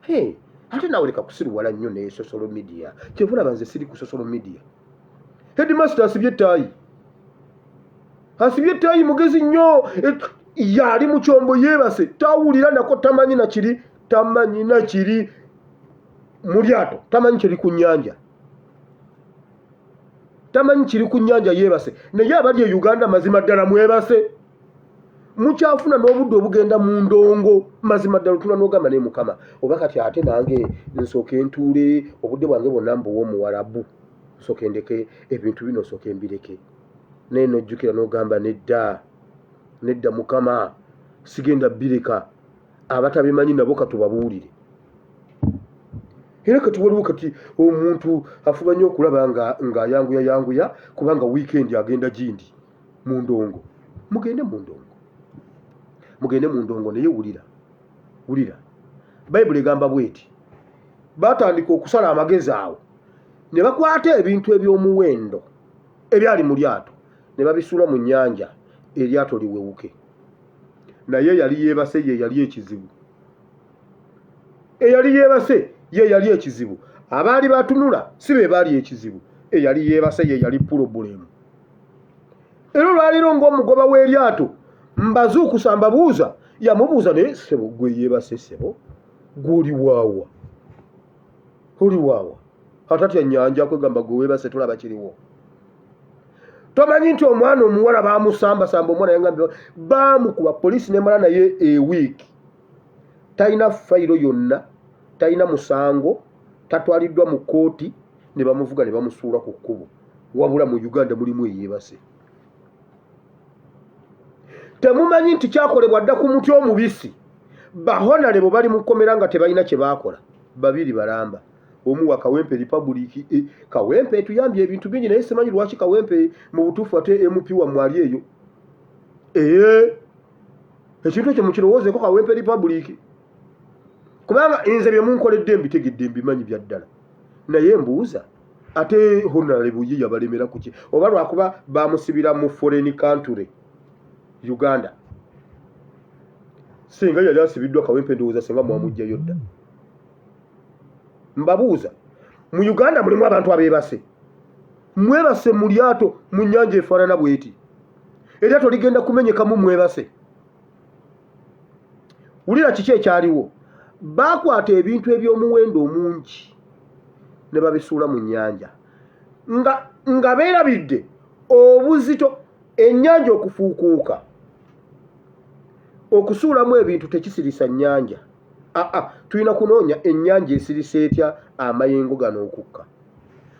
Hey, ate naawe leka kusiruwala nnyo ne social media. Kyeva olaba nze siri ku social media. Headmaster asibye ettaayi, asibye ettaayi, mugezi nnyo. Yali mu kyombo yeebase, tawulira nako, tamanyi nakiri, tamanyi nakiri mu lyato, tamanyi kiri ku nnyanja, tamanyi kiri ku nnyanja, yeebase. Naye abali e Uganda, mazima ddala mwebase, mukyafuna n'obudde obugenda mu ndongo. Mazima ddala otula n'ogamba naye Mukama, oba kati ate nange nsooke ntuule obudde bwange bwonna mbuwa omuwarabu, nsooke ndeke ebintu bino, nsooke mbireke. Naye nojjukira n'ogamba nedda nedda, Mukama, sigenda bireka, abatabimanyi nabo katubabuulire. Era kati waliwo kati omuntu afuba nnyo okulaba nga ng'ayanguya yanguya kubanga wiikendi agenda gindi mu ndongo. Mugende mu ndongo, mugende mu ndongo, naye wulira, wulira Bayibuli egamba bweti. Batandika okusala amagezi awo ne bakwata ebintu eby'omuwendo ebyali mu lyato ne babisuula mu nnyanja, eryato liwewuke. Naye yali yeebase ye yali ekizibu, eyali yeebase ye yali ekizibu. Abaali batunula si be baali ekizibu, eyali yeebase ye yali problem. Era olwaliro ng'omugoba w'eryato mbazuukusa mbabuuza, yamubuuza, naye ssebo gwe yeebase, ssebo gw'oli waawa, oli waawa? Atatya nnyanja kwegamba gwe weebase tolaba kiriwo, tomanyi nti omwana omuwala bamusambasamba. Omwana yagambye bamukuba poliisi nemala naye ewiiki, talina fayiro yonna, talina musango, tatwaliddwa mu kkooti, ne bamuvuga ne bamusuula ku kkubo. Wabula mu Uganda mulimu eyeebase. Temumanyi nti kyakolebwa dda ku muti omubisi. Ba honourable bali mu kkomera nga tebalina kye baakola, babiri balamba, omu wa Kawempe Republic. Kawempe etuyambye ebintu bingi, naye simanyi lwaki Kawempe mu butuufu ate MP wammwe ali eyo. Ee, ekintu ekyo mukirowoozeeko, Kawempe Republic, kubanga nze bye munkoledde mbitegedde, mbimanyi bya ddala. Naye mbuuza, ate honourable ye yabalemera kuki? Oba lwakuba bamusibira mu foreign country? Uganda singa yali asibiddwa Kawempe, ndowooza singa mwamugjayo dda. Mbabuuza, mu Uganda mulimu abantu abeebase? Mwebase mu lyato mu nnyanja efaanana bweti, eryato ligenda kumenyekamu, mwebase. Wulira kiki ekyaliwo. Baakwata ebintu eby'omuwendo omungi ne babisuula mu nnyanja nga beerabidde obuzito. Ennyanja okufuukuuka, okusuulamu ebintu tekisirisa nnyanja. Aa, tulina kunoonya ennyanja esirisa etya amayengo gano okukka,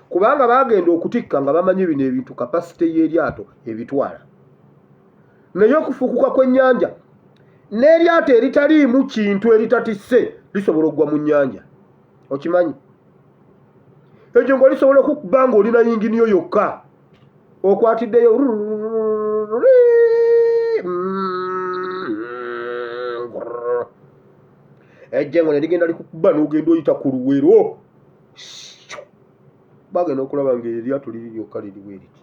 kubanga baagenda okutikka nga bamanyi bino ebintu capacity y'eryato ebitwala. Naye okufuukuka kw'ennyanja, n'eryato eritaliimu kintu eritatisse lisobola okugwa mu nnyanja. Okimanyi ekyo nga lisobola okukuba ng'olina yinginiyo yokka okwatiddeyo. Ejjengo ne ligenda likukuba n'ogenda oyita ku Luwero. Bagenda okulaba nga eryato liri lyokka liriwo eriti.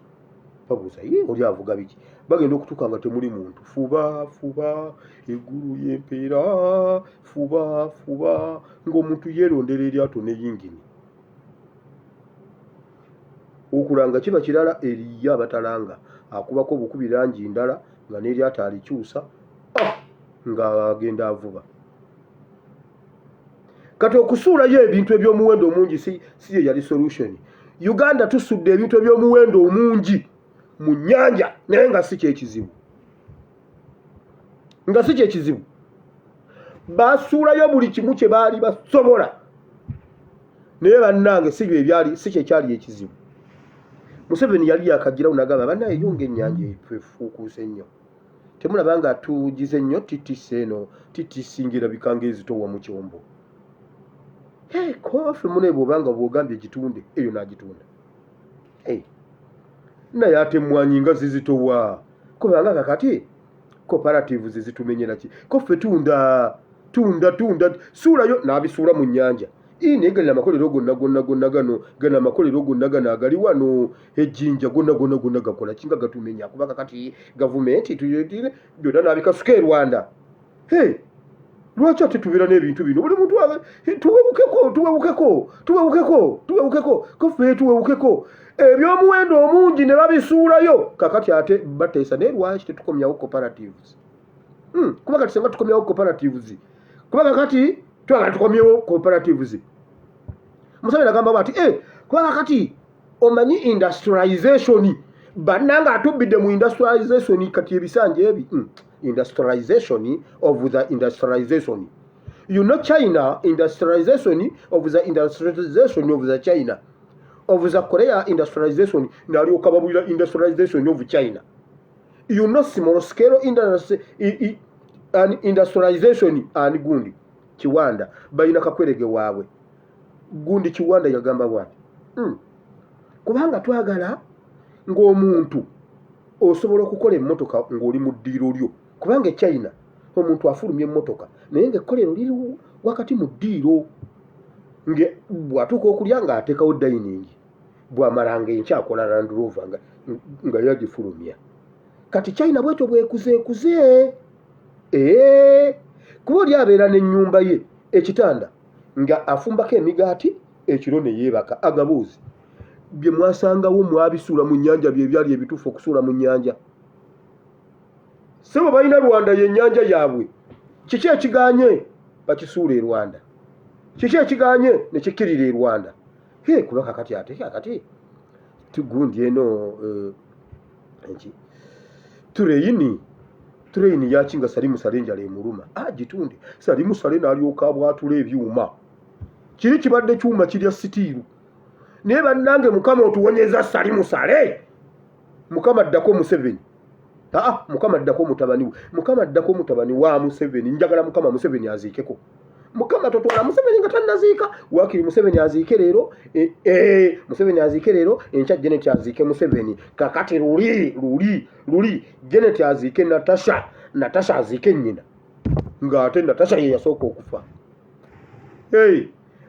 Babuuza, ye oli avuga biki? Bagenda okutuuka nga temuli muntu. Fuba fuba eggulu yempeera, fuba fuba, ng'omuntu yeerondera eryato ne yingini. Okulanga kiba kirala, eriyo abatalanga, akubako obukubi langi ndala nga n'eryato alikyusa, ah, ng'agenda avuba. Kati okusuulayo ebintu eby'omuwendo omungi si ye yali solution. Uganda tusudde ebintu eby'omuwendo omungi mu nnyanja, naye nga si kyekizibu, nga si kyekizibu. Basuulayo buli kimu kye baali basobola, naye bannange si byebyali, si kyekyali ekizibu. Museveni yali yakagirawo nagamba banaye yo ng'ennyanja efuukuuse nnyo, temulaba nga tugize nnyo TTC eno, TTC ng'erabika ng'ezitowa mu kyombo. Hey, kofe mune bw'oba nga bw'ogambye gitunde eyo n'agitunda. Hey, naye ate emmwanyi nga zizitowa, kubanga kakati cooperatives zitumenyera ki? Koffe tunda tunda tunda, suulayo n'abisuula mu nnyanja. Ii, naye gano amakolero gonna gonna gonna gano gano amakolero gonna gano agali wano ejjinja gonna gonna gonna gakola ki nga gatumenya? Kuba kakati gavumenti byonna n'abikasuka e Rwanda. Hey, lwaki ate tubeera n'ebintu bino? Buli muntu tuwewukeko, tuwewukeko, tuwewukeko, tuwewukeko, koffe tuwewukeko. Ebyomuwendo omungi ne babisuulayo. Kakati ate bateesa, naye lwaki tetukomyawo cooperatives? Kuba kati senga tukomyawo cooperatives, kuba kakati twagala tukomyewo cooperatives. Museveni agamba bwati, kuba kakati omanyi industrialization, bannanga atubbidde mu industrialization. Kati ebisanja ebi, industrialization of the industrialization, you know, China industrialization of the industrialization of the China of the Korea industrialization, nalyoka babulira industrialization of China, you know, small scale industry, and industrialization and gundi Kiwanda balina kakwerege waabwe gundi Kiwanda yagamba bwati, Kubanga twagala ng'omuntu osobola okukola emmotoka ng'oli mu ddiiro lyo, kubanga e China omuntu afulumya emmotoka naye ng'ekkolero liri wakati mu ddiiro, nge bw'atuuka okulya ng'ateekawo dining, bw'amala ng'enkya akola Land Rover nga yagifulumya. Kati China bwetyo bwekuzeekuze, ee, kuba oli abeera n'ennyumba ye, ekitanda nga afumbako emigaati ekiro ne yeebaka. Agabuuzi bye mwasangawo mwabisuula mu nnyanja, bye byali ebituufu okusuula mu nnyanja? Sebo, balina Rwanda, y'ennyanja yaabwe. Kiki ekiganye bakisuula e Rwanda? Kiki ekiganye ne kikkirira e Rwanda? He, kuba kakati ate kakati tugundi eno, enki, train yaki nga Salimu Sale enjala emuluma, gitunde. Salimu Sale n'alyoka abwatula ebyuma. Kiri kibadde kyuma kirya sitiiru, naye bannange, Mukama otuwonyeza Salimu Sale. Mukama addako Museveni. Aa, Mukama addako mutabani we, Mukama addako mutabani wa Museveni. Njagala Mukama Museveni aziikeko. Mukama totwala Museveni nga tannaziika. Wakiri Museveni aziike leero, Museveni aziike leero, enkya Janet aziike Museveni. Kakati luli luli luli Janet aziike Natasha, Natasha aziike nnyina, ng'ate Natasha ye yasooka okufa. Hey,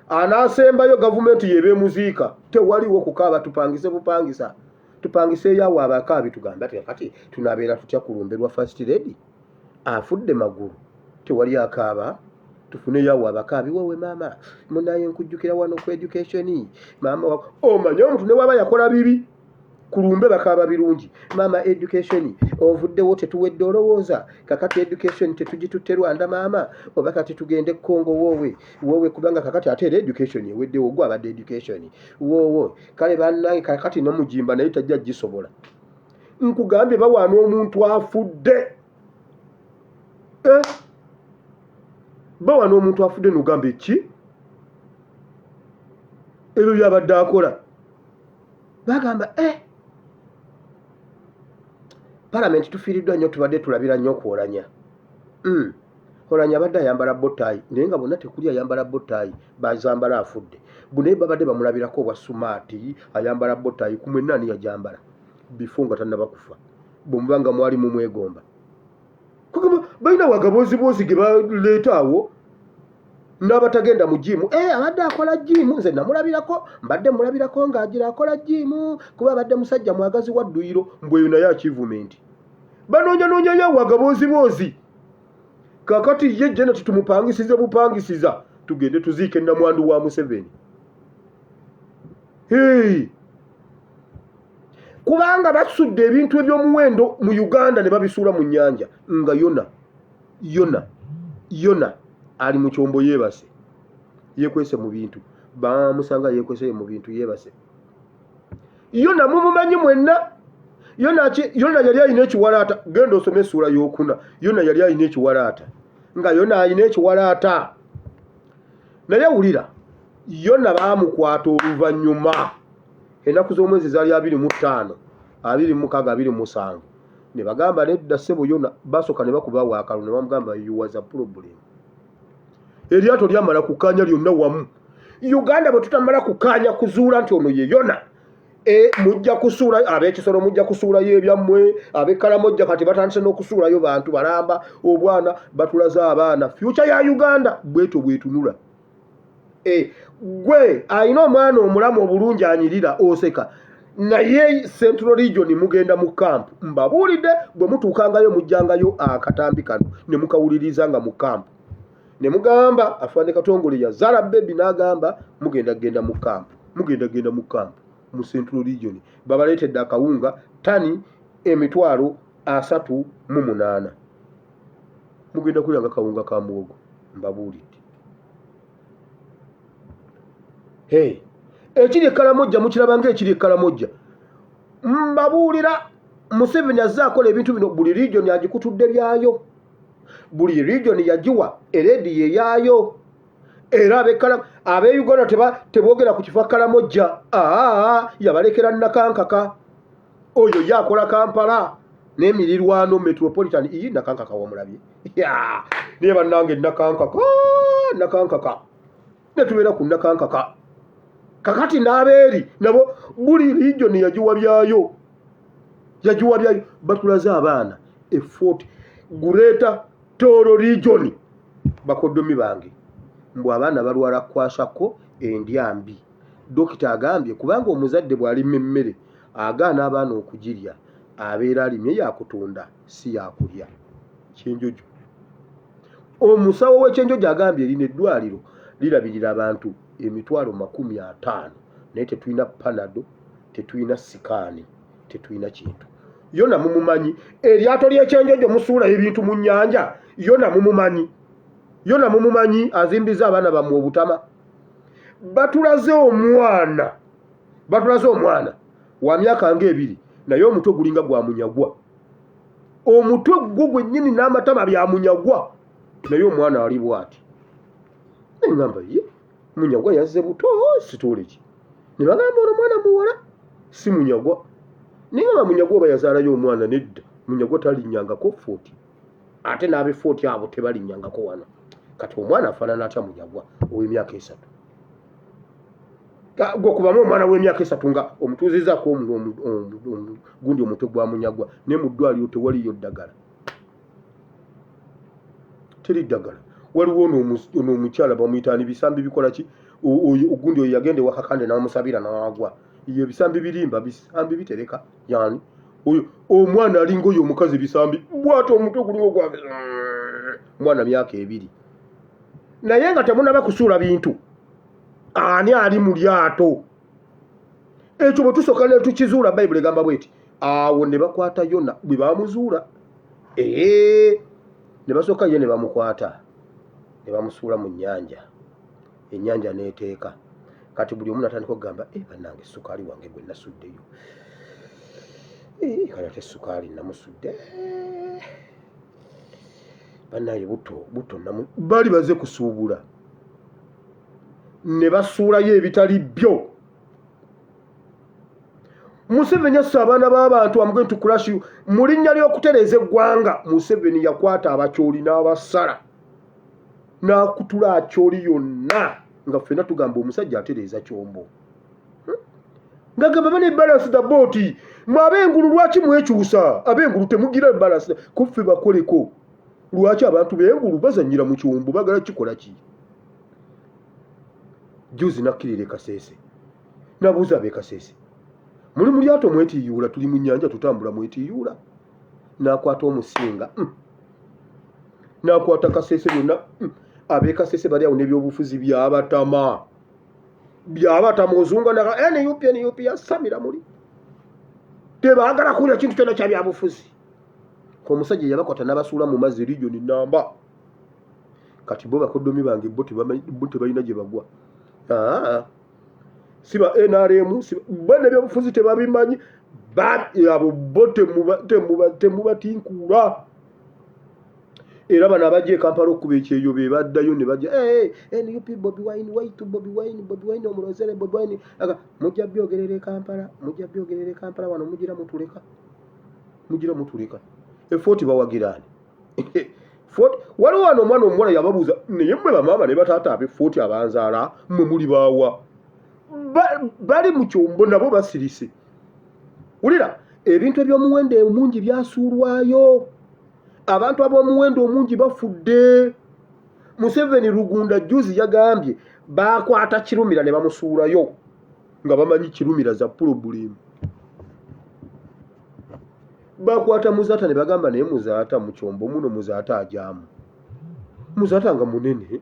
anaasembayo gavumenti yeba emuziika. Tewaliwo kukaaba, tupangise bupangisa, tupangiseeyo awo abakaabi, tugambe ati kati tunabeera tutya ku lumbe lwa First Lady afudde magulu? Tewali akaaba, tufuneyo awo abakaabi. Wowe maama munaye, nkujjukira wano ku education maama. Omanye omuntu ne waba yakola bibi, ku lumbe bakaaba birungi. Maama education ovuddewo, tetuwedde. Olowooza kakati education tetugitutte Rwanda maama, oba kati tugende Congo? Woowe woowe, kubanga kakati ate era education eweddewo, gwe abadde education woowo. Kale bannange, kakati nomujimba naye tajja gisobola. Nkugambye bawaana omuntu afudde, eh? Bawaana omuntu afudde, nogamba eki ebyo byabadde akola. Bagamba, palamenti tufiiriddwa nnyo, tubadde tulabira nnyo okwolanya. Olanya abadde ayambala bow tie, naye nga bonna tekuli ayambala bow tie, bazambala afudde. Bunaye babadde bamulabirako obwa smart, ayambala bow tie. Ku mwenna ani yajambala before nga tannaba kufa? Bwe muba nga mwali mumwegomba, kugamba balina wagabooziboozi ge baleeta awo n'abatagenda mu gym. Abadde akola gym, nze namulabirako, mbadde mulabirako ng'agira akola gym, kuba abadde musajja mwagazi wa dduyiro. Mbweyo naye achievement banoonyanoonya awo agabooziboozi. Kakati ye Janet tumupangisize bupangisiza, tugende tuziike namwandu wa Museveni. Hey! Kubanga basudde ebintu ebyomuwendo mu Uganda ne babisuula mu nnyanja, nga yona yona yona ali mu kyombo yeebase, yeekwese mu bintu, bamusanga yeekwese mu bintu yeebase. Yona mumumanyi mwenna. Yona ki? Yona yali alina ekiwalaata. Genda osome essuula y'okuna. Yona yali alina ekiwalaata, nga Yona alina ekiwalaata. Naye wulira, Yona baamukwata oluvannyuma. Ennaku z'omwezi zaali 25, 26, 27. Ne bagamba nedda ssebo Yona, basooka ne bakubawo akalulu ne bamugamba you was a problem. Eryato lyamala kukkaanya lyonna wamu. Uganda bwe tutamala kukkaanya kuzuula nti ono ye Yona, e, mujja kusuula ab'ekisolo, mujja kusuulayo ebyammwe, ab'ekkalamojja kati batandise n'okusuulayo bantu balamba obwana, batulaze abaana. Future ya Uganda bwetyo bwetunula. E, gwe alina omwana omulamu obulungi anyirira oseka, naye Central Region mugenda mu kampu. Mbabuulidde, bwe mutuukangayo mujjangayo akatambi kano ne mukawuliriza nga mu kampu ne mugamba afande Katongole yazaala bebi n'agamba mugenda genda mu kampu, mugenda genda mu kampu mu Central Region. Babaleetedde akawunga tani 380,000, mugenda kulya nga kawunga ka muwogo. Mbabuulidde. Hey, ekiri ekkalamojja mukiraba nga ekiri ekkalamojja. Mbabuulira, Museveni azze akola ebintu bino, buli region agikutudde byayo, buli region yagiwa erediyo eyaayo. Era ab'e Uganda teboogera ku kifo Kalamojja, aa yabalekera Nakankaka, oyo ye akola Kampala n'emirirwano metropolitan. Iyi Nakankaka wamulabye naye bannange, Nakankaka, Nakankaka netubeera ku Nakankaka. Kakati n'abeeri nabo buli region yagiwa byayo, yagiwa byayo. Batulaze abaana e Fort Greater Toro Region, bakoddomi bange, mbu abaana balwala kwasako endya mbi. Dokita agambye kubanga omuzadde bw'alima emmere agaana abaana okugirya, abeera alimye yakutunda si yakulya. Kyenjojo, omusawo w'ekyenjojo agambye lino eddwaliro lirabirira abantu 50,000, naye tetulina Panado, tetulina scan, tetulina kintu. Yona mumumanyi, eryato ly'ekyenjojo musuula ebintu mu nnyanja. Yona mumumanyi, Yona mumumanyi, azimbiza abaana bammwe obutama. Batulaze omwana, batulaze omwana wa myaka nga 2, naye omutwe gulinga gwa munyagwa, omutwe gwo gwennyini n'amatama bya munyagwa, naye omwana ali bw'ati. Neŋŋamba ye munyagwa yazze buto situule ki? Ne bagamba ono mwana muwala, si munyagwa. Naye nga munyagwa oba yazaalayo omwana? Nedda, munyagwa talinnyangako Fort, ate n'ab'e Fort abo tebalinnyangako wano. Kati omwana afaanana atya munyagwa ow'emyaka 3? Gwe kubamu omwana w'emyaka 3 nga omutuuzizaako gundi omutwe gwa munyagwa, naye mu ddwaliro tewaliyo ddagala, teri ddagala. Waliwo ono omukyala bamuyitaani bisambi bikola ki, ogundi oyo yagenda ewakakande n'amusabira n'agwa. Ye bisambi birimba, bisambi bitereka yani oyo omwana alinga oyo omukazi bisambi bwati, omutwe gulinga ogwa mwana myaka 2, naye nga temunaba kusuula bintu. Ani ali mu lyato? Ekyo bwe tusooka ne tukizuula, Bayibuli egamba bweti, awo ne bakwata Yona. Bwe bamuzuula, ee, ne basooka ye ne bamukwata ne bamusuula mu nnyanja, ennyanja n'eteeka. Kati buli omu natandika okugamba, e bannange, sukaali wange gwe nasuddeyo, kale ate sukaali namusudde, bannange, buto buto. Bali baze kusuubula ne basuulayo ebitali byo. Museveni assa abaana b'abantu, am going to crush you, mu linnya ly'okutereeza eggwanga. Museveni yakwata abakyoli n'abasala n'akutula akyoli yonna, nga ffenna tugamba omusajja atereeza kyombo, Nga gamba bane balance the boat. Mwe ab'engulu lwaki mwekyusa? Ab'engulu temugira balance kuffe bakoleko. Lwaki abantu b'engulu bazannyira mu kyombo? Bagala kikola ki? Juzi nakkirira e Kaseese, nabuuza ab'e Kaseese, muli mu lyato mwetiyuula? Tuli mu nnyanja tutambula, mwetiyuula? N'akwata omusinga, N'akwata Kaseese yonna. Ab'e Kaseese bali awo n'ebyobufuzi byabatama, byabatama. Ozunga na NUP, NUP yasamira muli, tebaagala kuwulira kintu kyonna kya byabufuzi. Omusajja yabakwata n'abasuula mu mazzi, region namba. Kati bo bakoddomi bange bo bo tebalina gye bagwa. Aa, si ba NRM, bo nebyobufuzi tebabimanyi. Abo bo temubatinkuula. Era bano abajja e Kampala okukuba ekyeyo be baddayo ne bajja, hey, hey, NUP Bobi Wine, wait to Bobi Wine, Bobi Wine omulozere Bobi Wine. Aga mujja byogerera e Kampala, mujja byogerera e Kampala wano mugira mutuleka. Mugira mutuleka. E Fort bawagira ani? Fort waliwo wano omwana omuwala yababuuza naye mmwe bamaama ne bataata abe Fort abanzaala mmwe muli baawa? Bali mu kyombo nabo basirise. Wulira ebintu eby'omuwendo omungi byasuulwayo. Abantu ab'omuwendo omungi bafudde. Museveni Rugunda juzi yagambye baakwata Kirumira ne bamusuulayo nga bamanyi Kirumira za pulobulemu. Bakwata Muzaata ne bagamba naye Muzaata mu kyombo muno Muzaata ajaamu. Muzaata nga munene,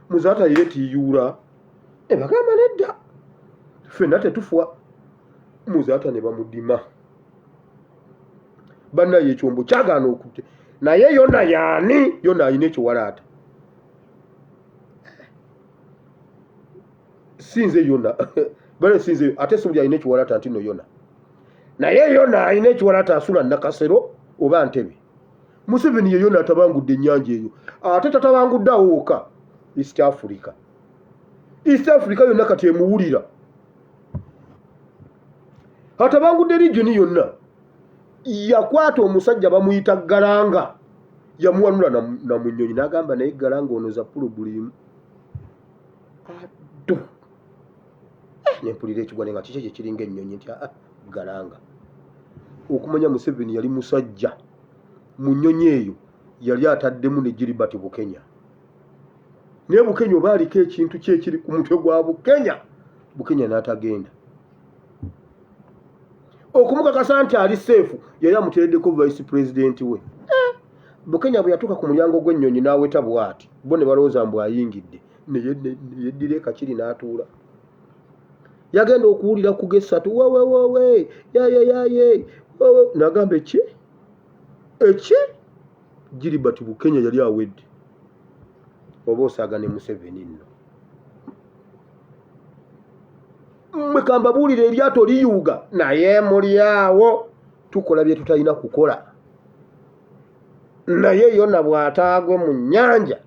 Muzaata yeetiiyuula. Ne bagamba nedda, ffenna tetufa. Muzaata ne bamudima. Bannaye ekyombo kyagaana okujja. Naye Yona yaani? Yona alina ekiwalaata. Si nze Yona. Bale si nze, ate si buli alina ekiwalaata nti no Yona. Naye Yona alina ekiwalaata asula Nakasero oba Ntebe. Museveni ye Yona atabangudde ennyanja eyo. Ate tatabangudde awo wokka. East Africa. East Africa yonna kati emuwulira. Atabangudde region yonna. Yakwata omusajja bamuyita Garanga. Yamuwanula na mu nnyonyi n'agamba naye Garanga ono za pulobulemu. Addo. Ne mpulira ekigwa nga kiki ekyo kiringa ennyonyi nti aa Garanga. Okumanya Museveni yali musajja mu nnyonyi eyo yali ataddemu ne Gilbert Bukenya. Naye Bukenya oba aliko ekintu kye ekiri ku mutwe gwa Bukenya, Bukenya n'atagenda. Okumukakasa nti ali seefu yali amuteereddeko vice president we. Bukenya bwe yatuuka ku mulyango gw'ennyonyi n'aweta bw'ati, bo ne balowooza mbu ayingidde, ne yeddira ekakiri n'atuula. Yagenda okuwulira ku g'essatu, wewe wewe, yaye yaye, wewe, n'agamba eki? Eki? Gilbert Bukenya yali awedde. Oba osaaga ne Museveni nno. Mmwe kambabuulire eryato liyuuga naye muli awo tukola bye tutalina kukola. Naye Yona bw'ataagwe mu nnyanja,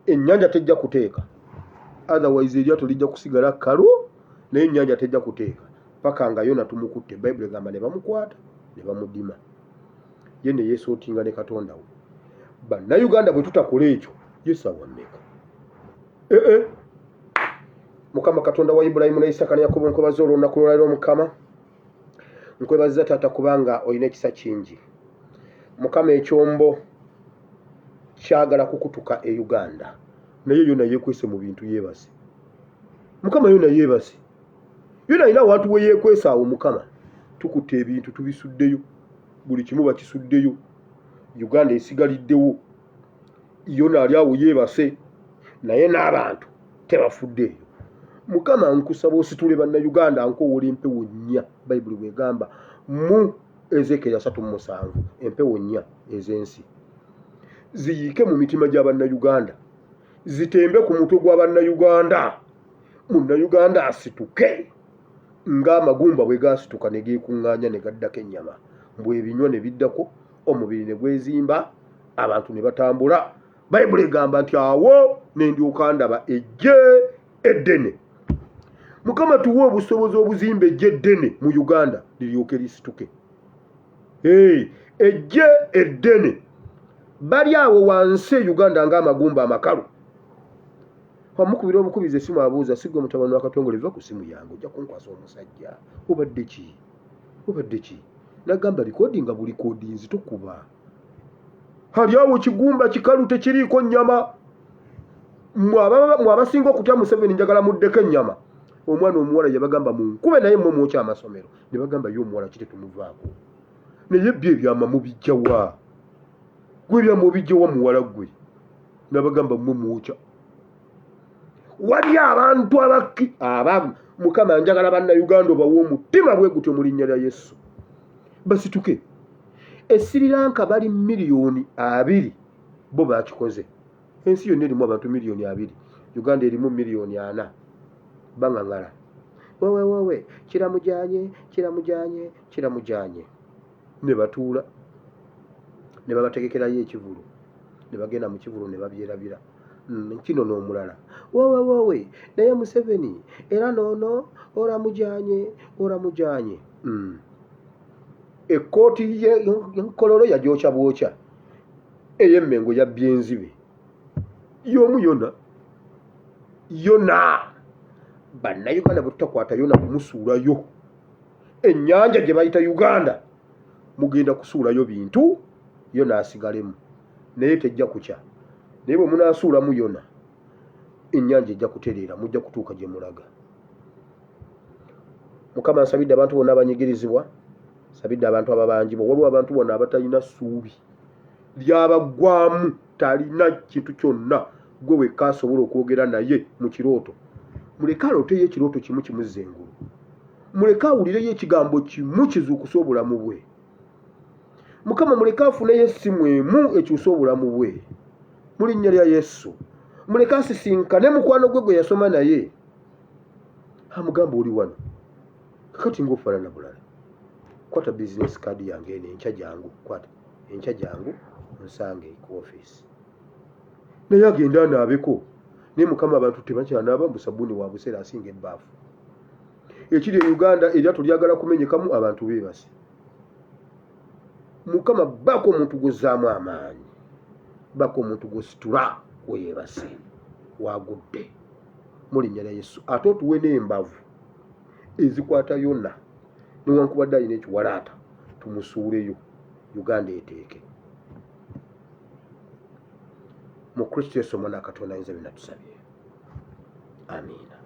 ennyanja tejja kuteeka. Otherwise eryato lijja kusigala kkalu naye ennyanja tejja kuteeka paka nga Yona tumukutte. Bayibuli egamba ne bamukwata ne bamudima. Ye ne yeesootinga ne Katonda we. Bannayuganda bwe tutakola ekyo, ye ssaawa mmeka? Ee, Mukama Katonda wa Ibulayimu ne Isaaka ne Yakobo, nkwebaza olw'olunaku lw'olwaleero Mukama. Nkwebaza taata kubanga olina ekisa kingi. Mukama ekyombo kyagala kukutuka e Uganda naye Yona yeekwese mu bintu yeebase. Mukama Yona yeebase. Yona alina awantu we yeekwese awo Mukama. Tukutte ebintu tubisuddeyo, buli kimu bakisuddeyo. Uganda esigaliddewo. Yona ali awo yeebase naye n'abantu tebafuddeeyo. Mukama nkusaba ositule bannayuganda nkowola empewo nnya Bayibuli bw'egamba mu Ezeekyeri 37 empewo nnya ez'ensi ziyiike mu mitima gya bannayuganda zitembe ku mutwe gwa bannayuganda munnayuganda asituke ng'amagumba bwe gaasituka ne geekuŋŋaanya ne gaddako ennyama mbu ebinywa ne biddako omubiri ne gwezimba abantu ne batambula. Bayibuli egamba nti awo ne ndyoka ndaba eggye eddene. Mukama tuwe obusobozi obuzimba eggye eddene mu Uganda liryoke lisituke. Hey, eggye eddene bali awo wansi e Uganda ng'amagumba amakalu. Wamukubira obukubizi essimu abuuza si gwe mutabani wa Katongole va ku ssimu yange ojja kunkwasa omusajja obadde ki? Obadde ki? Nagamba likodinga bulikodinzi tokuba. Ali awo kigumba kikalu tekiriiko nnyama. Mwe abasinga okutya Museveni njagala muddeko ennyama. Omwana omuwala yabagamba munkube naye mmwe mwokya amasomero. Ne bagamba ye omuwala ki tetumuvaako. Naye byo ebyama mubijja wa? Gwe ebyama obijja wa muwala gwe? Nabagamba mmwe mwokya. Wali abantu abakki abamu Mukama njagala bannayuganda obawe omutima bwe gutyo mu linnya lya Yesu. Basituke. E Sri Lanka bali 20,000,000 bo bakikoze. Ensi yonna erimu abantu 20,000,000. Uganda erimu 4,000,000. Baŋaŋala. Wewe wewe kiramujanye kiramujanye kiramujanye. Ne batuula ne babategekerayo ekivulu. Ne bagenda mu kivulu ne babyerabira. Kino n'omulala wowe wowe naye Museveni era noono oramujanye oramujanye. Ekkooti y'enkololo yagyokya bwokya, ey'Emmengo yabbye enzibe y'omu yona yona. Bannayuganda bwe tutakwata yona kumusuulayo, ennyanja gye bayita Uganda mugenda kusuulayo bintu, yona asigalemu, naye tejja kukya. Naye bwe munaasuulamu yona, ennyanja ejja kutereera, mujja kutuuka gye mulaga. Mukama, nsabidde abantu bonna abanyigirizibwa, nsabidde abantu ababanjibwa. Waliwo abantu bonna abatalina ssuubi, lyabaggwamu, talina kintu kyonna. Gwe wekka asobola okwogera naye mu kirooto. Muleke alooteyo ekirooto kimu kimuzza engulu, muleke awulireyo ekigambo kimu kizuukuse obulamu bwe. Mukama, muleke afuneyo essimu emu ekyuse obulamu bwe mu linnya lya Yesu. Muleke asisinkane mukwano gwe gwe yasoma naye, amugamba, "Oli wano kakati ng'ofaanana bulala, kwata business card yange eno, enkya jangu, kwata enkya jangu onsange ku ofiisi." Naye agenda anaabeko. Naye Mukama, abantu tebakyanaaba, mbu sabbuuni wa buseera asinga ebbaafu. Ekiri e Uganda, eryato lyagala kumenyekamu, abantu beebase. Mukama, baako omuntu gwozzaamu amaanyi, baako omuntu gwositula weyeebase wagudde mu linnya lya Yesu. Ate otuwe n'embavu ezikwata yonna, newankubadde alina ekiwalaata, tumusuuleyo, Uganda eteeke mu Kristo Yesu omwana wa Katonda ayinza byonna. Tusabye, amiina.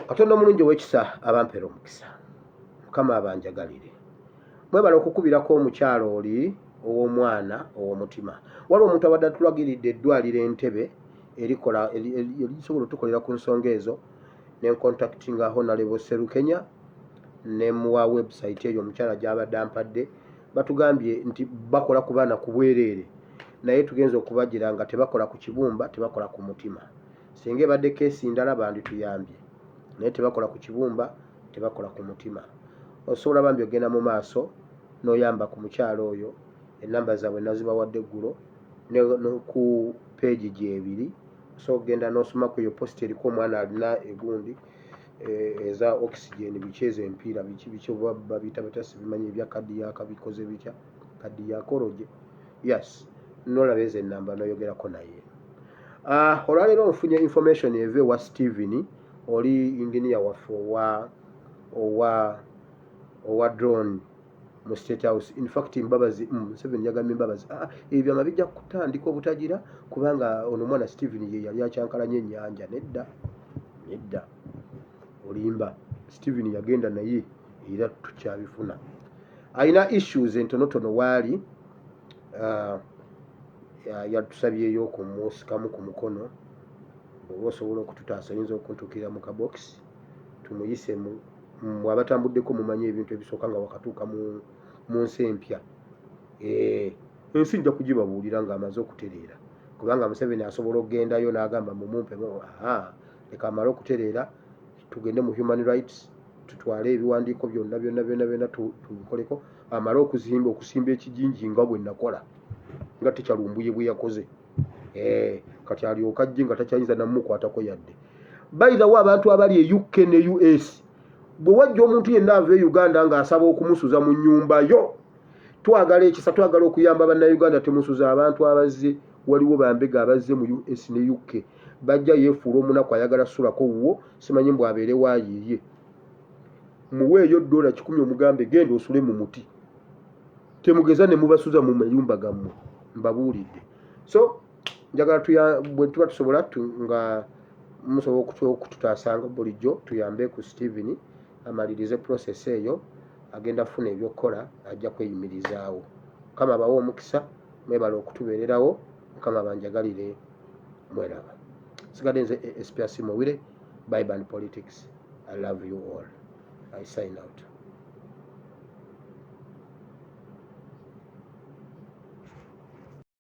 Katonda omulungi ow'ekisa abampeera omukisa. Mukama abanjagalire. Mwebala okukubirako omukyalo oli ow'omwana ow'omutima. Waliwo omuntu abadde atulagiridde eddwaliro Entebe erikola erisobola otukolera ku nsonga ezo. Nencontactinga Honorable Serukenya, nemuwa website eyo omukyala gyabadde ampadde. Batugambye nti bakola ku baana ku bwereere, naye tugenza okubagira nga tebakola ku kibumba, tebakola ku mutima. Singa ebadde case ndala bandituyambye, naye tebakola ku kibumba, tebakola ku mutima. Osobola bambi ogenda mu maaso n'oyamba ku mukyalo oyo. Enamba zaabwe nazibawadde eggulo ne ku page gyebiri. Osobola okugenda n'osoma ku eyo post eriko omwana alina egundi eza oxygen, biki ezo empiira, biki biki oba babiyita batya sibimanyi, ebya cardiac bikoze bitya, cardiacology, yes. Nolaba ezo enamba n'oyogerako naye. Olwaleero nfunye information eva ewa Steven, oli engineer waffe owa drone mu State House. In fact, Mbabazi, Museveni yagambye Mbabazi, ebyama bijja kutandika obutagira kubanga ono omwana Steven ye yali akyankalanya ennyanja. Nedda, nedda, olimba. Steven yagenda naye era tukyabifuna. Alina issues entonotono waali, yatusabyeyo okumusikamu ku mukono. Bw'oba osobola okututaasa, oyinza okuntuukirira mu kabokisi tumuyise. Mmwe abatambuddeko mumanyi ebintu ebisooka nga wakatuuka mu nsi empya. Ensi nja kugibabuulira ng'amaze okutereera, kubanga Museveni asobola okugendayo n'agamba mumumpe. Aha, leka amale okutereera, tugende mu human rights, tutwale ebiwandiiko byonna byonna byonna byonna tubikoleko, amale okuzimba okusimba ekijinji nga bwe nakola, nga tekyalumbuye bwe yakoze. Kati alyoka ajje nga takyayinza namukwatako yadde. By the way, abantu abali e UK ne US, bwe wajja omuntu yenna ava e Uganda ng'asaba okumusuza mu nnyumba yo, twagala ekisa, twagala okuyamba bannayuganda. Temusuza abantu abazze. Waliwo bambega abazze mu US ne UK, bajja yeefuula omunaku, ayagala sulako wuwo, simanyi mbw abeere waayiiye. Muweeyo $100, omugambe genda osule mu muti. Temugeza ne mubasuza mu mayumba gammwe, mbabuulidde. So njagala bwe tuba tusobola nga musobola okututaasanga bulijjo, tuyambe ku Steven amalirize process eyo. Agenda kufuna ebyokukola, ajja kweyimirizaawo. Mukama abawe omukisa, mwebale okutubeererawo. Mukama banjagalire, mweraba. Sigadde nze ASP Asiimwe Wire, Bible and Politics. I love you all. I sign out.